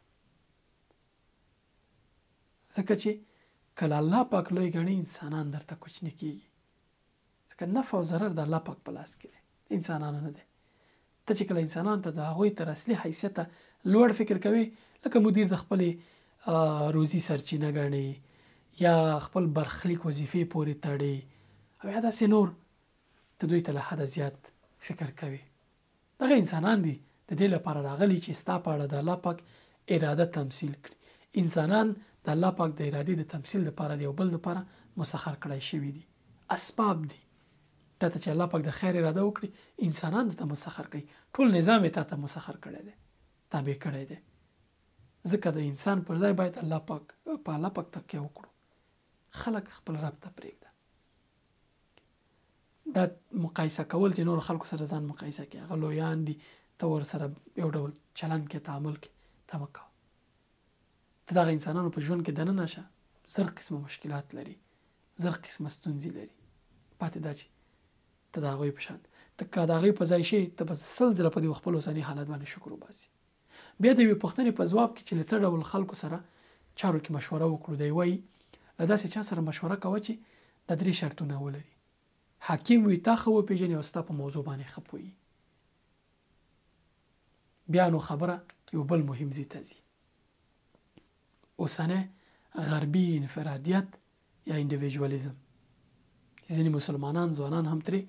ځکه چې کله الله پاک لوی ګڼي، انسانان درته کوچني کیږي، ځکه نفع او ضرر د الله پاک په لاس کې دی، انسانانو نه دی. ته چې کله انسانان ته د هغوی تر اصلي حیثیته لوړ فکر کوي، لکه مدیر د خپلې روزي سرچینه ګڼي، یا خپل برخلیک وظیفې پورې تړي، او یا داسې نور، ته دوی ته له حده زیات فکر کوي. دغه انسانان دي د دې لپاره راغلي چې ستا په اړه د الله پاک اراده تمثیل کړي. انسانان د الله پاک د ارادې د تمثیل لپاره د یو بل لپاره مسخر کړای شوي دي، اسباب دي. تا ته چې الله پاک د خیر اراده وکړي، انسانان درته مسخر کوي، ټول نظام یې تا ته مسخر کړی دی، تابع کړی دی. ځکه د انسان پر ځای باید الله پاک په الله پاک تکیه وکړو. خلک خپل رب ته پرېږده. دا مقایسه کول چې نور خلکو سره ځان مقایسه کوي، هغه لویان دي، ته ورسره یو ډول چلند کې، تعامل کې، دا مه کوه. ته دغه انسانانو په ژوند کې دننه شه، زر قسمه مشکلات لري، زر قسمه ستونزې لري. پاتې دا چې ته د هغوی په شان، ته که د هغوی په ځای شې، ته به 100 ځله په دې خپل اوسني حالت باندې شکر وباسي. بیا د یوې پوښتنې په ځواب کې چې له څه ډول خلکو سره چارو کې مشوره وکړو، دی وایي له داسې چا سره مشوره کوه چې دا 3 شرطونه ولري. حاکم وي، تا ښه وپېژني او ستا په موضوع باندې ښه پوهېږي. بیا نو خبره یو بل مهم ځای ته ځي. اوسنی غربي انفرادیت یا انډیویجوالیزم چې ځینې مسلمانان ځوانان هم ترې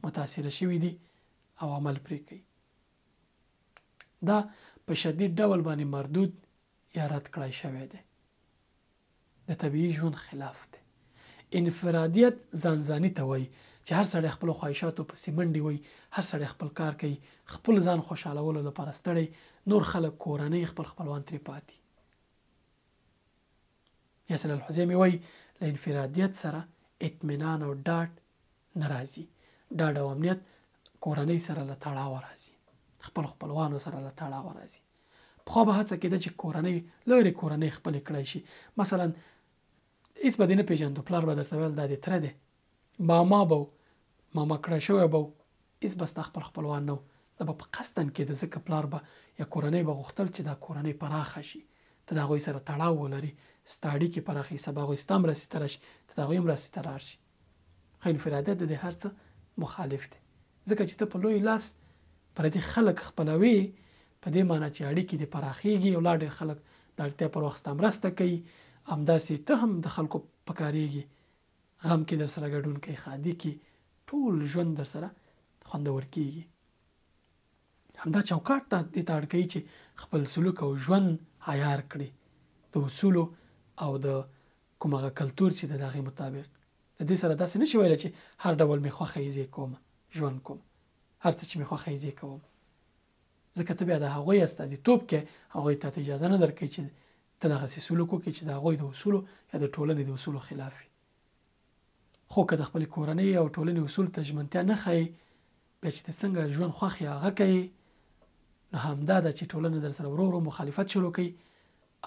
متاثره شوي دي او عمل پرې کوي، دا په شدید ډول باندې مردود یا رد کړای شوی دی، د طبیعي ژوند خلاف دی. انفرادیت ځانځاني ته وایي چې هر سړی خپلو خواهشاتو پسې منډې وایي، هر سړی خپل کار کوي، خپل ځان خوشحالولو لپاره ستړی، نور خلک، کورنۍ، خپل خپلوان ترې پاتې. یاسر الحزیمي وایي له انفرادیت سره اطمینان او ډاډ نه راځي. ډاډ او امنیت کورنۍ سره له تړاوه راځي، خپل خپلوانو سره له تړاوه راځي. پخوا به هڅه کېده چې کورنۍ لرې کورنۍ خپلې کړای شي. مثلا هیڅ به دې نه پېژندو، پلار به درته ویل دا دې تره دی، ماما به و، ماما کړی شوی به و، هیڅ به ستا خپل خپلوان نه و. دا به په قصداً کېده، ځکه پلار به یا کورنۍ به غوښتل چې دا کورنۍ پراخه شي، ته د هغوی سره تړاو ولري، ستا اړیکې پراخې، سبا هغوی ستا مرستې ته راشي، ته د هغوی مرستې ته راشي. خو انفرادیت د دې هر څه مخالف دی، ځکه چې ته په لوی لاس پردي خلک خپلوي، په دې معنی چې اړیکې دې پراخېږي او لا ډېر خلک د اړتیا پر وخت ستا مرسته کوي. همداسې ته هم د خلکو پکارېږي، غم کې در سره ګډون کوي، ښادي کې، ټول ژوند در سره خوندور کېږي. همدا چوکاټ ته دې ته اړ کوي چې خپل سلوک او ژوند عیار کړي د اصولو او د کوم هغه کلتور چې د هغې مطابق. له دې سره داسې نشي ویلی چې هر ډول مې خوښه یې زه کوم، ژوند کوم، هر څه چې مې خوښه یې زه کوم، ځکه ته بیا د هغوی استازیتوب کې، هغوی ته اجازه نه درکوي چې ته دغسې سلوک وکړې چې د هغوی د اصولو یا د ټولنې د اصولو خلاف وي. خو که د خپلې کورنۍ او ټولنې اصول ته ژمنتیا نه ښایې، بیا چې ته څنګه ژوند خوښ یې هغه کوې، نو همدا ده چې ټولنه در سره ورو ورو مخالفت شروع کوي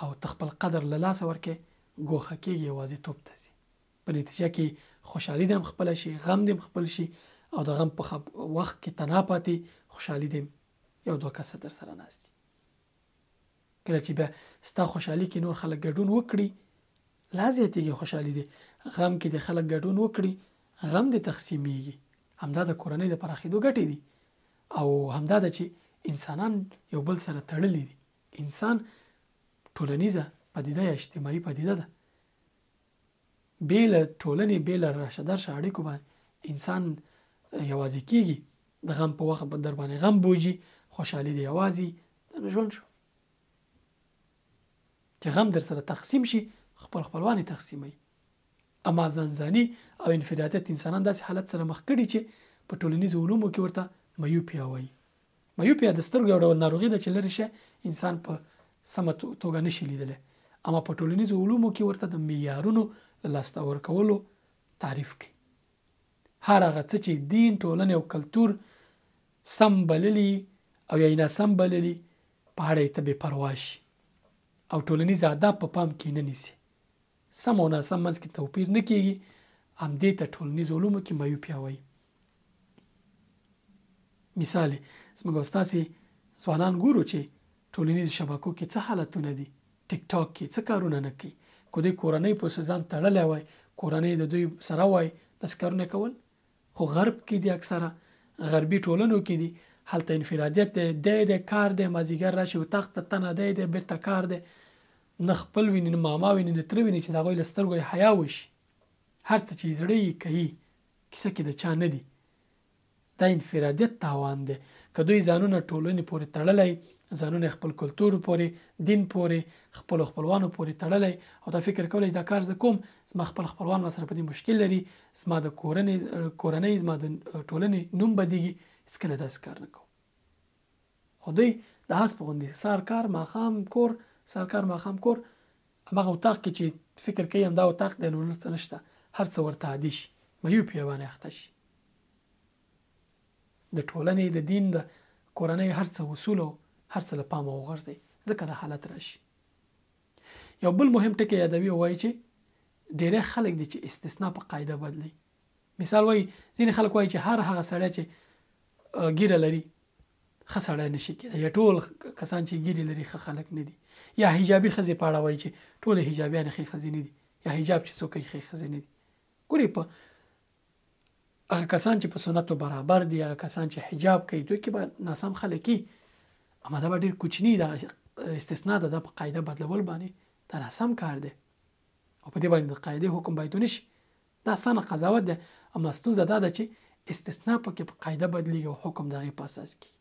او ته خپل قدر له لاسه ورکې، ګوښه کېږي، یوازیتوب ته ځي. په نتیجه کې خوشحالي دې هم خپله شي، غم دې هم خپل شي او د غم په وخت کې تنها پاتې خوشحالي دې یو دوه کسه در سره ناست دي. کله چې بیا ستا خوشحالي کې نور خلک ګډون وکړي، لا زیاتېږي خوشحالي دې. غم کې د خلک ګډون وکړي، غم دې تقسیمیږي. همدا د کورنۍ د پراخېدو ګټې دي او همدا ده چې انسانان یو بل سره تړلي دي. انسان ټولنیزه پدیده یا اجتماعي پدیده ده. بې له ټولنې، بې له راشه درشه اړیکو باندې انسان یوازې کیږي. د غم په وخت در باندې غم بوجي، خوشحالي دې یوازې، دا نو ژوند شو. چې غم در سره تقسیم شي، خپل خپلوان یې تقسیموي. اما ځانځاني او انفرادیت انسانان داسې حالت سره مخ کړي چې په ټولنیزو علومو کې ورته میوپیا وایي. میوپیا د سترګو یو ډول ناروغي ده چې لرې شی انسان په سمه توګه نشي لیدلی، اما په ټولنیزو علومو کې ورته د معیارونو له لاسته ورکولو تعریف کوي. هر هغه څه چې دین، ټولنې او کلتور سم بللي او یا یې ناسم بللي، په اړه یې ته بې پروا شي او ټولنیز آداب په پام کې نه نیسي، سم او ناسم منځ کې توپیر نه کیږي، همدې ته ټولنیزو علومو کې میوپیا وایي. مثال زموږ او ستاسې ځوانان ګورو چې ټولنیزو شبکو کې څه حالتونه دي، ټیک ټاک کې څه کارونه نه کوي. که دوی کورنۍ پسې ځان تړلی وای، کورنۍ د دوی سره وای، داسې کارونه کول. خو غرب کې دي، اکثره غربي ټولنو کې دي، هلته انفرادیت دی، دی دی کار دی، مازیګر راشي اتاق ته تنه دی دی، بیرته کار دی، نه خپل ویني، نه ماما ویني، نه تره ویني چې د هغوی له سترګو یې حیا وشي. هر څه چې زړه یې کوي، کیسه کې د چا نه دي. دا انفرادیت تاوان دی. که دوی ځانونه ټولنې پورې تړلی، ځانونه خپل کلتور پورې، دین پورې، خپلو خپلوانو پورې تړلی او دا فکر کولی چې دا کار زه کوم، زما خپل خپلوان ما سره په دې مشکل لري، زما د کورنۍ، زما د ټولنې نوم بدیږي، هېڅکله داسې کار نه کوم. خو دوی د آس په غوندې سهار کار، ماښام کور، سهار کار، ماښام کور، هماغه اتاق کې چې فکر کوي همدا اتاق دی، نو نور څه نشته، هر څه ورته عادي شي، میوپیا باندې اخته شي. د ټولنې، د دین، د کورنۍ هر څه اصول او هر څه له پامه وغورځوي، ځکه دا حالت راشي. یو بل مهم ټکی یادوي او وایي چې ډیری خلک دي چې استثنا په قاعده بدلوي. مثال وایي، ځینې خلک وایي چې هر هغه سړی چې ږیره لري ښه سړی نشي کېدای، یا ټول کسان چې ږیرې لري ښه خلک نه دي، یا حجابي ښځې په اړه وایي چې ټولې حجابیانې ښې ښځې نه دي، یا حجاب چې څوک کوي ښې ښځې نه دي. ګورئ، په هغه کسان چې په سنتو برابر دي، هغه کسان چې حجاب کوي، دوی کې به ناسم خلک وي، اما دا به ډېر کوچني دا استثنا ده. دا په قاعده بدلول باندې دا ناسم کار دی او په دې باندې د قاعدې حکم باید ونه شي. دا اسانه قضاوت دی، اما ستونزه دا ده چې استثنا پکې په قاعده بدلیږي او حکم د هغې په اساس کېږي.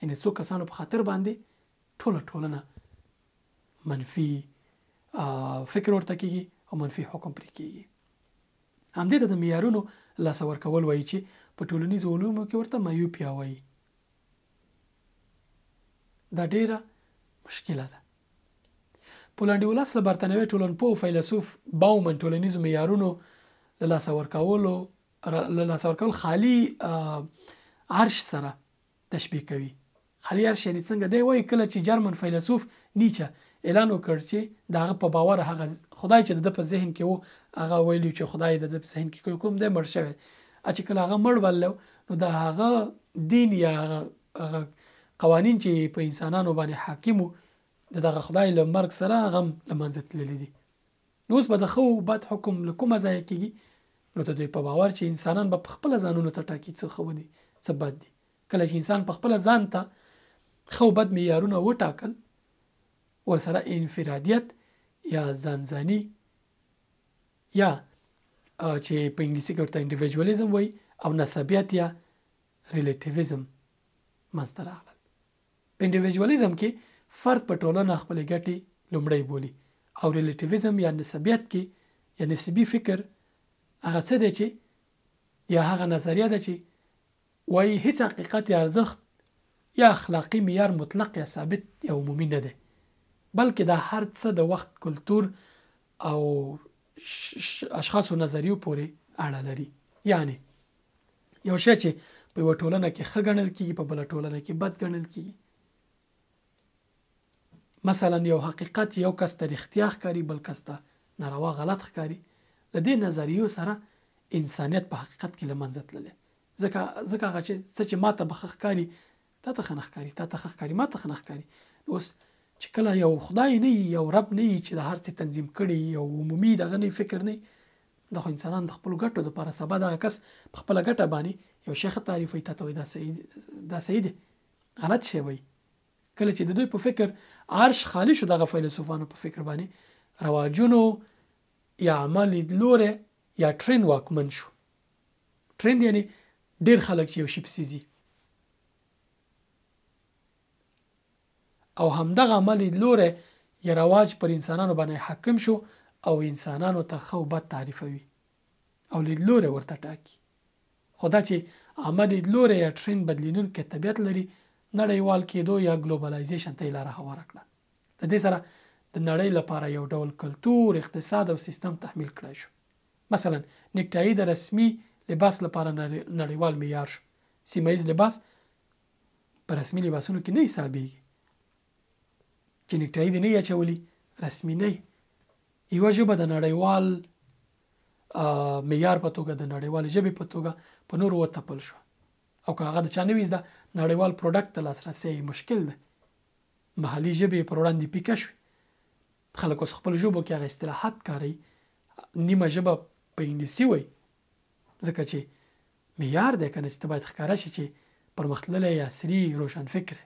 یعنې څو کسانو په خاطر باندې ټوله ټولنه منفي فکر ورته کېږي او منفي حکم پرې کېږي. همدې ته د معیارونو لاسه ورکول وایي چې په ټولنیزو علومو کې ورته میوپیا وایي. دا ډیره مشکله ده. پولنډي ولاس له برتانوي ټولنپوه فیلسوف باومن ټولنیزو معیارونو له لاسه ورکول خالي عرش سره تشبیه کوي. خالي عرش یعنی څنګه؟ دی وایي کله چې جرمن فیلسوف نیچه اعلان وکړ چې د هغه په باور هغه خدای چې د ده په ذهن کې و، هغه ویلي چې خدای د ده په ذهن کې کوم دی مړ شوی، چې کله هغه مړ بللی نو د هغه دین یا هغه قوانین چې په انسانانو باندې حاکم وو، د دغه خدای له مرګ سره هغه هم له منځه تللي دي. نو اوس به د ښه او بد حکم له کومه ځایه کېږي؟ نو د دوی په باور چې انسانان به په خپله ځانونو ته ټاکي څه ښه دي څه بد دي. کله چې انسان په خپله ځان ته ښه او بد معیارونه وټاکل، ورسره انفرادیت یا ځانځاني یا چې په انګلیسي کې ورته انډیویجوالیزم وایي او نسبیت یا ریلیټیویزم منځته راغلل. په انډیویجوالیزم کې فرد په ټولنه خپلې ګټې لومړی بولي او ریلیټیویزم یا نسبیت کې یا نسبي فکر هغه څه دی چې یا هغه نظریه ده چې وایي هیڅ حقیقت یا ارزښت یا اخلاقي معیار مطلق یا ثابت یا عمومي نه دی، بلکې دا هر څه د وخت، کلتور او اشخاصو نظریو پورې اړه لري. یعنی یو شی چې په یوه ټولنه کې ښه ګڼل کېږي، په بله ټولنه کې بد ګڼل کېږي. مثلا یو حقیقت چې یو کس ته رښتیا ښکاري، بل کس ته ناروا غلط ښکاري. له دې نظریو سره انسانیت په حقیقت کې له منځه تللی، ځکه ځکه هغه چې څه چې ماته به ښه ښکاري تا ته ښه نه ښکاري، تا ته ښه ښکاري ما ته ښه نه ښکاري. نو اوس چې کله یو خدای نه وي، یو رب نه وي چې د هر څه تنظیم کړي، یو عمومي دغه نه فکر نه، دا خو انسانان د خپلو ګټو دپاره سبا دغه کس په خپله ګټه باندې یو شی ښه تعریفوي، تا ته وایي دا صحیح، دا صحیح دی، غلط شی وایي. کله چې د دوی په فکر عرش خالی شو، دغه فیلسوفانو په فکر باندې رواجونو یا عمل لیدلوری یا ټرند واکمن شو. ټرند یعنی ډیر خلک چې یو شي پسې ځي، او همدغه عمل لیدلوری یا رواج پر انسانانو باندې حاکم شو او انسانانو ته ښه او بد تعریفوي او لیدلوری ورته ټاکي. خو دا چې عمل لیدلوری یا ټرند بدلېدونکی طبیعت لري، نړیوال کېدو یا ګلوبلایزیشن ته یې لاره هواره کړه. د دې سره د نړۍ لپاره یو ډول کلتور، اقتصاد او سیستم تحمیل کړای شو. مثلا نیکټایي د رسمي لباس لپاره نړیوال معیار شو. سیمه ییز لباس په رسمي لباسونو کې نه حسابېږي. چې نیکټایي دې نه یې اچولي رسمي نه. یوه ژبه د نړیوال معیار په توګه، د نړیوالې ژبې په توګه په نورو وتپل شوه، او که هغه د چا نه وي زده، نړیوال پروډکټ ته لاسرسی یې مشکل دی. محلي ژبې یې پر وړاندې پیکه شوې. خلک اوس خپلو ژبو کې هغه اصطلاحات کاروي، نیمه ژبه په انګلیسي وایي، ځکه چې معیار دی که نه، چې ته باید ښکاره شي چې پرمختللی عصري روشنفکر.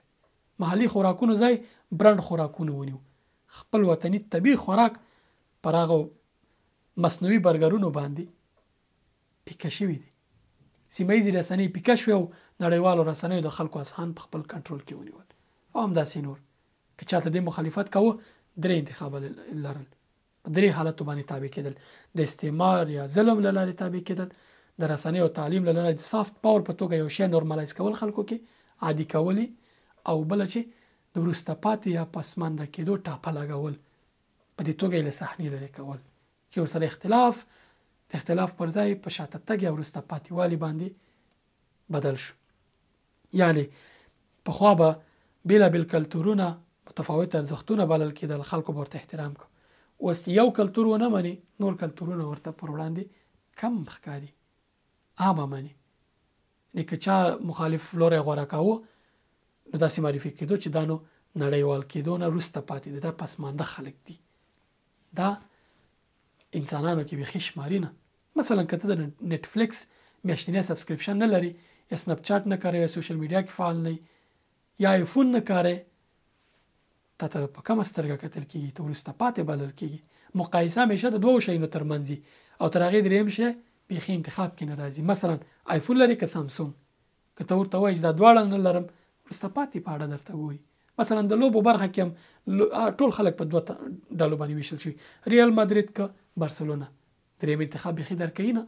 محلي خوراکونو ځای برانډ خوراکونو ونیو. خپل وطني طبیعي خوراک پر هغو مصنوعي برګرونو باندې پیکه شوي دي. سیمه ییزې رسنۍ پیکه شوې او نړیوالو رسنیو د خلکو اذهان په خپل کنټرول کې ونیول، او همداسې نور. که چاته دې مخالفت کاوه، درې انتخابه لرل، په درې حالتو باندې تابع کېدل: د استعمار یا ظلم له لارې تابع کېدل، د رسنیو او تعلیم له لارې د سافټ پاور په توګه یو شی نورمالایز کول، خلکو کې عادي کول، او بله چې د وروسته پاتې یا پسمانده کېدو ټاپه لګول، په دې توګه یې له صحنې لرې کول، چې ورسره اختلاف د اختلاف پر ځای په شاته تګ یا وروسته پاتېوالي باندې بدل شو. یعنې پخوا به بېلابېل کلتورونه متفاوت ارزښتونه بلل کېدل، خلکو به ورته احترام کو. اوس چې یو کلتور ونه مني، نور کلتورونه ورته پر وړاندې کم ښکاري، عامه مني. یعنې که چا مخالف لوری غوره کاوه، نو داسې معرفي کېدو چې دا نو نړیوال کېدو نه وروسته پاتې دي، دا پسمانده خلک دي، دا انسانانو کې بیخي شماري نه. مثلا که ته د نتفلیکس میاشتنی سبسکرپشن نه لري، یا سنپ چاټ نه کاروې، یا سوشل میډیا کې فعال نه، یا آیفون نه کاروې، تا ته په کمه سترګه کتل کېږي، ته وروسته پاتې بلل کېږي. مقایسه همیشه د دوو شیانو ترمنځ وي، او تر هغې درېیم شی بیخي انتخاب کې نه راځي. مثلا آیفون لرې که سامسونګ، که ته ورته وایې چې دا دواړه نه لرم، وروسته پاتې په اړه درته ګوري. مثلا د لوبو برخه کې هم ټول خلک په دوه ډلو باندې ویشل شوي، ریال مادرید که بارسلونا، درېیم انتخاب بیخي درکوي نه.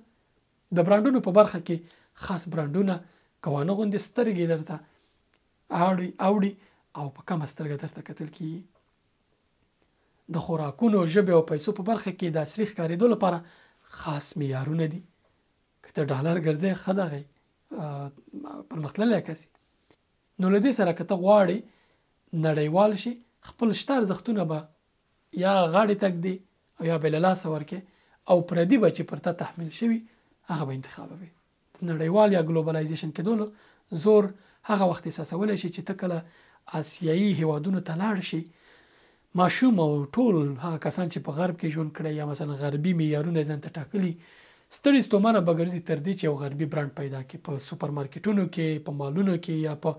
د برانډونو په برخه کې خاص برانډونه که وانه غوندې سترګې درته اوړي او په کمه سترګه درته کتل کېږي. د خوراکونو، ژبې او پیسو په برخه کې د عصري ښکارېدو لپاره خاص معیارونه دي. که ته ډالر ګرځې، ښه دغه پرمختللی کس. نو له دې سره که ته غواړې نړیوال شي، خپل شته ارزښتونه به یا غاړې ته ږدې او یا به له لاسه ورکې، او پردي به چې پر تا تحمیل شوي هغه به انتخابوي. د نړیوال یا ګلوبلایزیشن کېدو زور هغه وخت احساسولی شي چې ته کله آسیایي هیوادونو ته لاړ شي، ماشوم او ټول هغه کسان چې په غرب کې ژوند کړی یا مثلا غربي معیارونه یې ځان ته ټاکلي، ستړي ستومانه به ګرځي تر دې چې یو غربي برانډ پیدا کړي په سوپرمارکیټونو کې، په مالونو کې یا په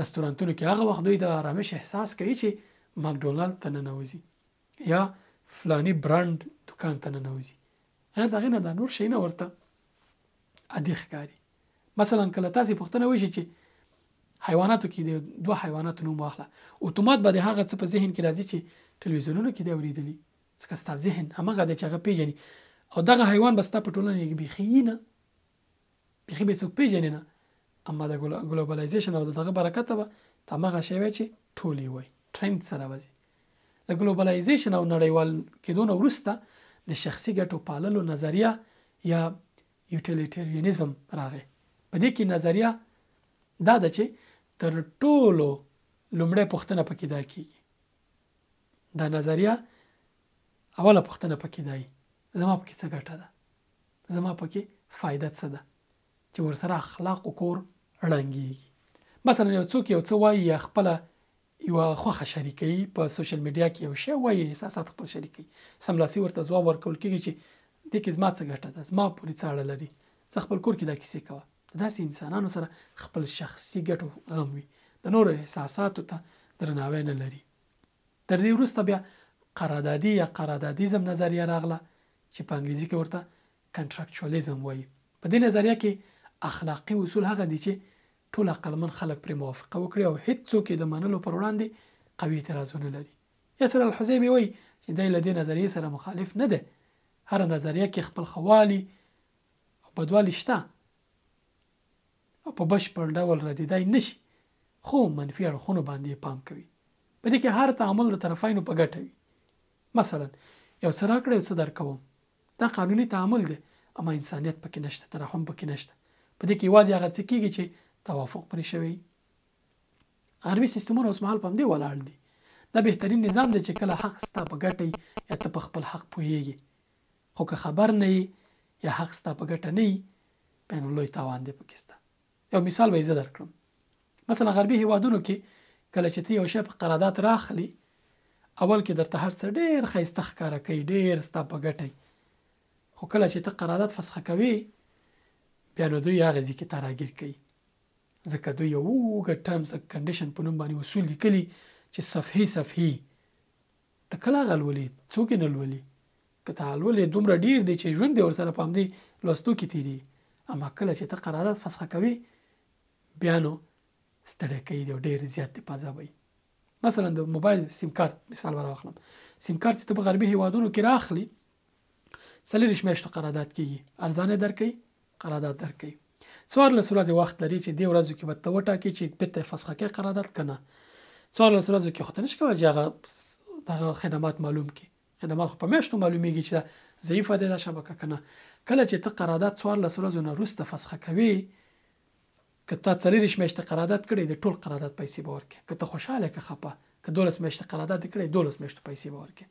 رستورانتونو کې. هغه وخت دوی د آرامش احساس کوي چې مکډونالډ ته ننوځي یا فلاني برانډ دکان ته ننوځي. غیر د هغې نه دا نور شیونه ورته عادي ښکاري. مثلا کله تاسې پوښتنه وشي چې حیواناتو کې د دوه حیواناتو نوم واخله، اتومات به د هغه څه په ذهن کې راځي چې ټلویزیونونو کې دی اورېدلي، ځکه ستا ذهن همغه دی چې هغه پېژني، او دغه حیوان به ستا په ټولنه کې بیخي نه، بیخي به څوک پېژني نه، اما د ګلوبلایزیشن او د دغه برکته به ته همغه شی وای چې ټول یې وایي، ټرند سره به ځي. د ګلوبلایزیشن او نړیوال کېدو نه وروسته د شخصي ګټو پاللو نظریه یا یوټیلیټریانیزم راغی. په دې کې نظریه دا ده چې تر ټولو لومړی پوښتنه پکې دا کېږي، دا نظریه اوله پوښتنه پکې دا وي، زما پکې څه ګټه ده، زما پکې فایده څه ده چې ورسره اخلاقو کور ړنګیږي. مثلا یو څوک یو څه وایي یا خپله یوه خوښه شریکوي په سوشل میډیا کې، یو شی وایي، احساسات خپل شریکوي، سملاسي ورته ځواب ورکول کېږي چې دې کې زما څه ګټه ده، زما پورې څه اړه لري، زه خپل کور کې دا کیسې کوه. د داسې انسانانو سره خپل شخصي ګټو غم وي، د نورو احساساتو ته درناوی نه لري. تر دې وروسته بیا قراردادي یا قراردادیزم نظریه راغله چې په انګریزي کې ورته کنټراکچوالیزم وایي. په دې نظریه کې اخلاقي اصول هغه دي چې ټول عقلمن خلک پرې موافقه وکړي او هیڅوک یې د منلو پر وړاندې قوي اعتراضونه لري. یاسر الحزیمي وایي چې دی له دې نظریې سره مخالف نه دی، هره نظریه کې خپل ښه والی او بدوالی شته او په بشپړ ډول ردېدای نه شي، خو منفي اړخونو باندې یې پام کوي. په دې کې هر تعامل د طرفینو په ګټه وي. مثلا یو څه راکړه یو څه درکوم، دا قانوني تعامل دی، اما انسانیت پکې نشته، ترحم پکې نشته. په دې کې یوازې هغه څه کېږي چې توافق پرې شوی. غربي سیستمونه اوسمهال په همدې ولاړ دي. دا بهترین نظام دی چې کله حق ستا په ګټه وي یا ته په خپل حق پوهېږې، خو که خبر نه یې یا حق ستا په ګټه نه وي، بیا نو لوی تاوان دی پکې ستا. یو مثال به یې زه درکړم. مثلا غربي هیوادونو کې کله چې ته یو شی په قرارداد راخلي، اول کې درته هر څه ډېر ښایسته ښکاره کوي، ډېر ستا په ګټه وي، خو کله چې ته قرارداد فسخه کوې بیا نو دوی هغه ځای کې تا راګیر کوي، ځکه دوی یو اوږد ټرمز او کنډیشن په نوم باندې اصول لیکلي چې صفحې صفحې ته کله هغه لولې، څوک یې نه لولي. که ته لولې دومره ډېر دی چې ژوند دې ورسره په همدې لوستو کې تېرېږي، اما کله چې ته قرارداد فسخه کوې بیا نو ستړی کوي دی او ډېر زیات دې په عذابوي. مثلا د موبایل سیم کارت مثال به راواخلم. سیم کارت چې ته په غربي هیوادونو کې راخلي 24 میاشتو قرارداد کېږي، ارزانه درکوي، قرارداد درکوي، 14 ورځې وخت لري چې دې ورځو کې به ته وټاکې چې بېرته یې فسخه کوې قرارداد که نه. 14 ورځو کې خو ته نشي کولی چې هغه دغه خدمات معلوم کړي، خدمات خو په میاشتو معلومیږي چې دا ضعیفه دی دا شبکه که نه. کله چې ته قرارداد 14 ورځو نه وروسته فسخه کوې، که تا 24 میاشتې قرارداد کړی د ټول قرارداد پیسې به ورکړې، که ته خوشحاله که خپه، که 12 میاشتې قرارداد دې کړی 12 میاشتو پیسې به ورکړې.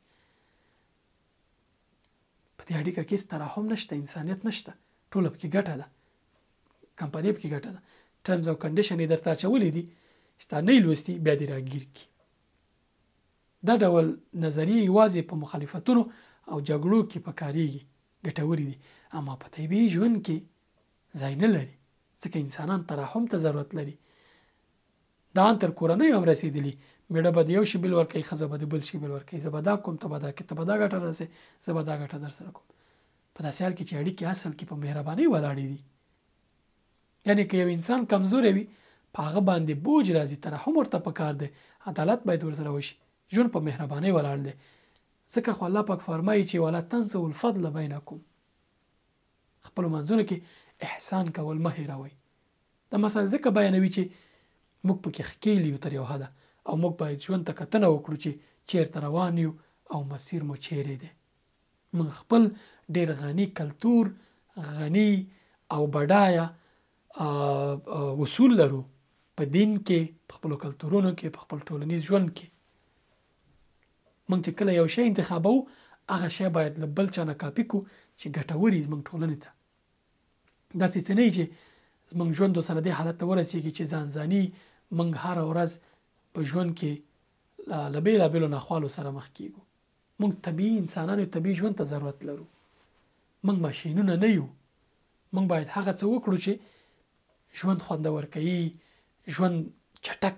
په دې اړیکه کې هېڅ ترحم نشته، انسانیت نشته، ټوله پکې ګټه ده، کمپنۍ پکې ګټه ده. ټرمز او کنډیشن یې درته اچولي دي چې تا نه یې لوستي بیا دې راګیر کړي. دا ډول نظریې یوازې په مخالفتونو او جګړو کې پکارېږي، ګټورې دي، اما په طبیعي ژوند کې ځای نه لري، ځکه انسانان ترحم ته ضرورت لري. دا ان تر کورنیو هم رسېدلي، مېړه به د یو شي بل ورکوي، ښځه به د بل شي بل ورکوي، زه به دا کوم ته به دا کوې، ته به دا ګټه رسې زه به دا ګټه در سره کوم. په داسې حال کې چې اړیکې اصل کې په مهربانۍ ولاړې دي. یعنې که یو انسان کمزوری وي په هغه باندې بوج راځي، ترحم ورته پکار دی، عدالت باید ورسره وشي، ژوند په مهربانۍ ولاړ دی. ځکه خو الله پاک فرمایي چې ولا تنسوا الفضل بینکم، خپلو منځونو کې احسان کول مه هېروئ. دا مسله ځکه بیانوي چې موږ پکې ښکېل یو تر یو حده، او موږ باید ژوند ته کتنه وکړو چې چیرته روان یو او مسیر مو چیرې دی. موږ خپل ډېر غني کلتور، غني او بډایه اصول لرو په دین کې، په خپلو کلتورونو کې، په خپل ټولنیز ژوند کې. موږ چې کله یو شی انتخابوو هغه شی باید له بل چا نه کاپي کړو چې ګټور وي زموږ ټولنې ته. داسې څه نه وي چې زموږ ژوند سره دې حالت ته ورسېږي چې ځانځاني موږ هره ورځ په ژوند کې له بېلابېلو ناخوالو سره مخ کېږو. موږ طبیعي انسانان یو، طبیعي ژوند ته ضرورت لرو. موږ ماشینونه نه یو. موږ باید هغه څه وکړو چې ژوند خوندور کوي، ژوند چټک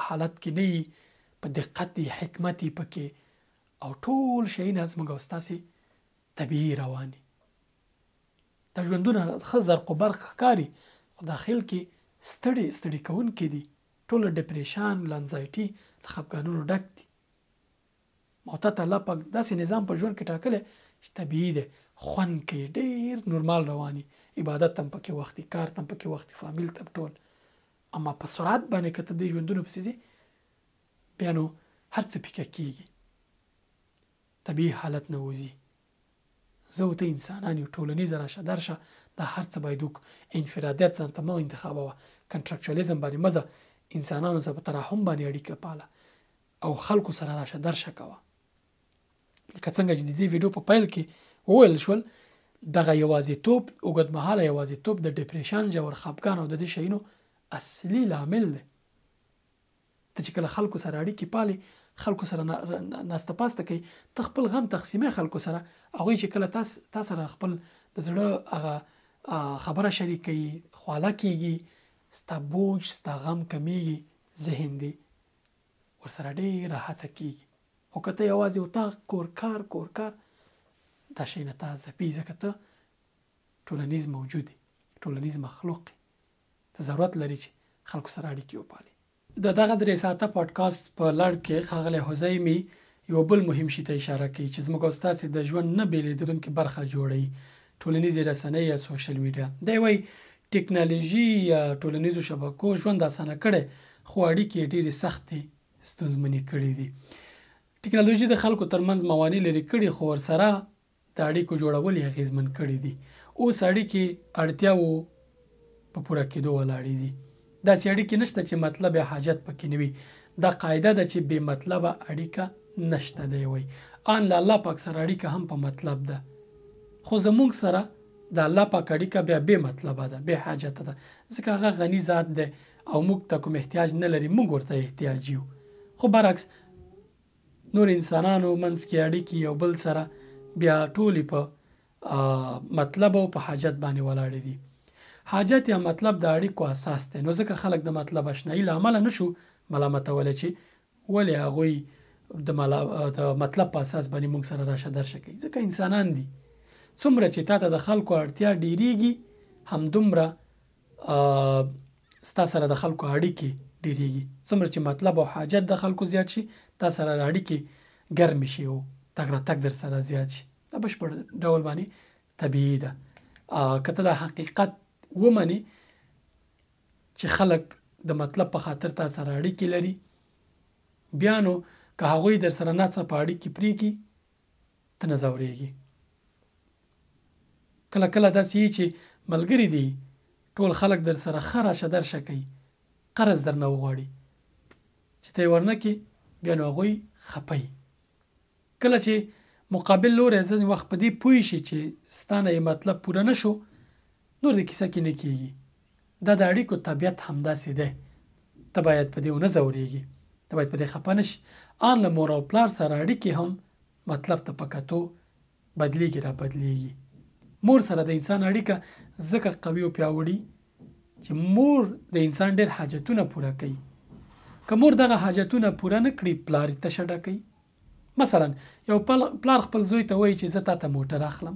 حالت کې نه وي، په دقت وي، حکمت وي پکې، او ټول شیونه زموږ او ستاسې طبیعي روان دي. دا ژوندونه ښه زرق و برق ښکاري، خو داخل کې ستړي ستړي کوونکي دي، ټول له ډپریشن، له انزایټي، له خفګانونو ډک دي. او تا ته الله پاک داسې نظام په ژوند کې ټاکلی چې طبیعي دی، خوند کوي، ډېر نورمال روان وي، عبادت ته هم پکې وخت وي، کار ته هم پکې وخت وي، فامیل ته هم ټول. اما په سرعت باندې که ته دې ژوندونو پسې ځې بیا نو هر څه پیکه کېږي، طبیعي حالت نه وځي. زه او ته انسانان یو، ټولنیزه راشه درشه دا هر څه باید وکړو. انفرادیت ځان ته مه انتخابوه، کنټراکچوالیزم باندې مه ځه، انسانانو سره په ترحم باندې اړیکه پاله او خلکو سره راشه درشه کوه. لکه څنګه چې د دې ویډیو په پیل کې وویل شول، دغه یوازیتوب، اوږدمهاله یوازیتوب د ډیپریشن، ژور خپګان او د دې شیانو اصلي لامل دی. ته چې کله خلکو سره اړیکې پالې، خلکو سره ناسته پاسته کوي، ته خپل غم تقسیمې خلکو سره، هغوی چې کله تا سره خپل د زړه هغه خبره شریکوي، خواله کیږي، ستا بوج، ستا غم کمیږي، ذهن دې ورسره ډېر راحته کیږي. خو که ته یوازې اتاق، کور کار، کور کار، دا شی نه تا ځپي، ځکه ته ټولنیز موجود یې، ټولنیز مخلوق یې، ته ضرورت لرې چې خلکو سره اړیکې وپالې. د دغه 3 ساعته پاډکاسټ په لړ کې ښاغلی حزیمي یو بل مهم شي ته اشاره کوي چې زموږ او ستاسې د ژوند نه بېلېدونکې برخه جوړوي، ټولنیزې رسنۍ یا سوشل میډیا. دی وایي ټکنالوژي یا ټولنیزو شبکو ژوند اسانه کړی، خو اړیکې یې ډېرې سختې ستونزمنې کړې دي. ټکنالوژي د خلکو ترمنځ موانع لرې کړي، خو ورسره د اړیکو جوړول یې اغېزمن کړي دي. اوس اړیکې اړتیاوو په پوره کېدو ولاړې دي. داسې اړیکې نشته چې مطلب یا حاجت پکې نه وي. دا قاعده ده چې بې مطلبه اړیکه نشته. دی وایي ان له الله پاک سره اړیکه هم په مطلب ده، خو زموږ سره د الله پاک اړیکه بیا بې مطلبه ده، بې حاجته ده، ځکه هغه غني ذات دی او موږ ته کوم احتیاج نه لري، موږ ورته احتیاج یو. خو برعکس نور انسانانو منځ کې اړیکې یو بل سره بیا ټولې په مطلب او په حاجت باندې ولاړې دي. حاجت یا مطلب د اړیکو اساس دی، نو ځکه خلک د مطلب اشنایي له امله نشو ملامتولی چې ولې هغوی د مطلب په اساس باندې موږ سره راشه درشه کوي، ځکه انسانان دي. څومره چې تا ته د خلکو اړتیا ډیریږي، همدومره ستا سره د خلکو اړیکې ډیریږي. څومره چې مطلب او حاجت د خلکو زیات شي، تا سره اړیکې ګرمې شي او تګ راتګ در سره زیات شي. دا بشپړ ډول باندې طبیعي ده. که ته دا حقیقت ومنې چې خلک د مطلب په خاطر تا سره اړیکې لري، بیا نو که هغوی در سره ناڅاپه اړیکې پرېږي، ته نه ځورېږي. کله کله داسې وي چې ملګري دي، ټول خلک در سره ښه راشه درشه کوي، قرض درنه وغواړي، چې ته یې ورنه کړې، بیا نو هغوی خپه وي. کله چې مقابل لوری ځینې وخت په دې پوه شي چې ستا نه یې مطلب پوره نه شو، نور د کیسه کې نه کېږي. دا د اړیکو طبیعت همداسې دی. ته باید په دې ونه ځورېږي، ته باید په دې خپه نه شي. ان له مور او پلار سره اړیکې هم مطلب ته په کتو بدلیږي را بدلیږي. مور سره د انسان اړیکه ځکه قوي او پیاوړي چې مور د انسان ډېر حاجتونه پوره کوي. که مور دغه حاجتونه پوره نه کړي، پلار یې تشه ډکوي. مثلا یو پلار خپل زوی ته وایي چې زه تا ته موټر اخلم،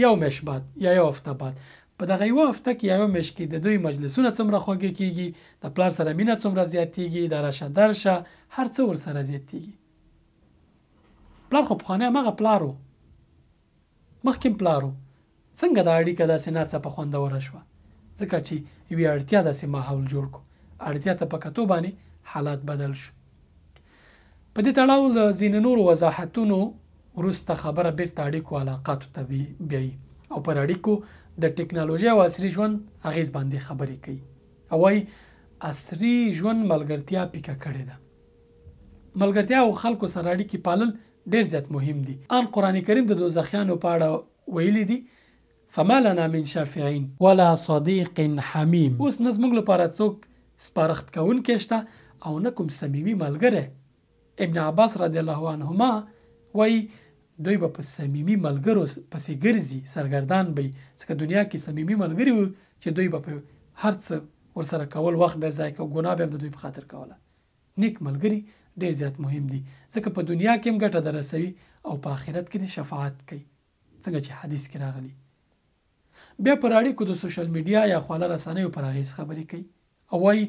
یو میاشت بعد یا یو هفته بعد. په دغه یوه هفته کې یا یو میاشت کې د دوی مجلسونه څومره خوږه کېږي، د پلار سره مینه څومره زیاتېږي، د راشه درشه هر څه ورسره زیاتېږي. پلار خو پخوانی هماغه پلار و، مخکې هم پلار و، څنګه دا اړیکه داسې ناڅاپه خوندوره شوه؟ ځکه چې یوې اړتیا داسې ماحول جوړ کړو، اړتیا ته په کتو باندې حالات بدل شو. په دې تړاو له ځینې نورو وضاحتونو وروسته خبره بیرته اړیکو علاقاتو ته بیایي او پر اړیکو د ټکنالوژي او عصري ژوند اغېز باندې خبرې کوي او وایي عصري ژوند ملګرتیا پیکه کړې ده. ملګرتیا او خلکو سره اړیکې پالل ډېر زیات مهم دي. ان قرآن کریم د دوزخیانو په اړه ویلي دي، فما لنا من شافعین ولا صدیق حمیم. اوس نه زموږ لپاره څوک سپارښت کوونکی شته او نه کوم صمیمي ملګری. ابن عباس رضی الله عنهما وایي دوی به په صمیمي ملګرو پسې ګرځي، سرګردان به وي، ځکه دنیا کې صمیمي ملګري وو چې دوی به په هر څه ورسره کول، وخت به یې ضایع کوه، ګناه به هم د دوی په خاطر کوله. نیک ملګري ډېر زیات مهم دي، ځکه په دنیا کې هم ګټه در رسوي او په آخرت کې دې شفاعت کوي، څنګه چې حدیث کې راغلي. بیا پر اړیکو د سوشل میډیا یا خواله رسنیو پر اغېز خبرې کوي او وایي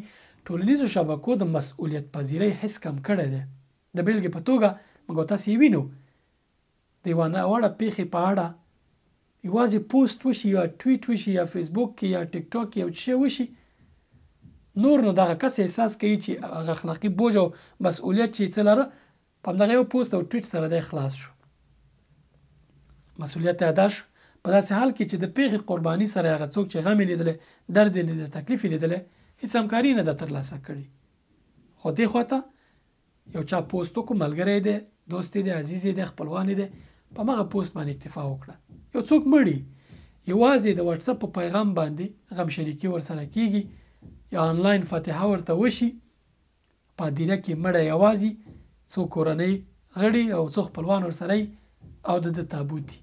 ټولنیزو شبکو د مسؤلیت پذیرۍ حس کم کړی دی. د بېلګې په توګه موږ تاسې یې وینو، د یوه ناوړه پېښې په اړه یوازې پوسټ وشي یا ټویټ وشي یا فیسبوک کې یا ټیک ټاک کې یو څه شی وشي، نور نو دغه کس احساس کوي چې هغه اخلاقي بوج او مسؤلیت چې یې څه لره په همدغه یو پوسټ او ټویټ سره دی خلاص شو، مسؤلیت یې ادا شو. په داسې حال کې چې د پېښې قرباني سره هغه څوک چې غم یې لیدلی، درد یې لیدلی، تکلیف یې لیدلی، هېڅ همکاري نه ده ترلاسه کړې. خو دې خواته یو چا پوسټ وکړو، ملګری دی، دوست دی، عزیز دی، خپلوان دی، په هماغه پوسټ باندې اکتفا وکړه. یو څوک مړي یوازې د واتساپ په پیغام باندې غم شریکي ورسره کیږي یا آنلاین فاتحه ورته وشي. په هدیره کې مړی یوازې څو کورنۍ غړي او څو خپلوان ورسره او د ده تابوت دي.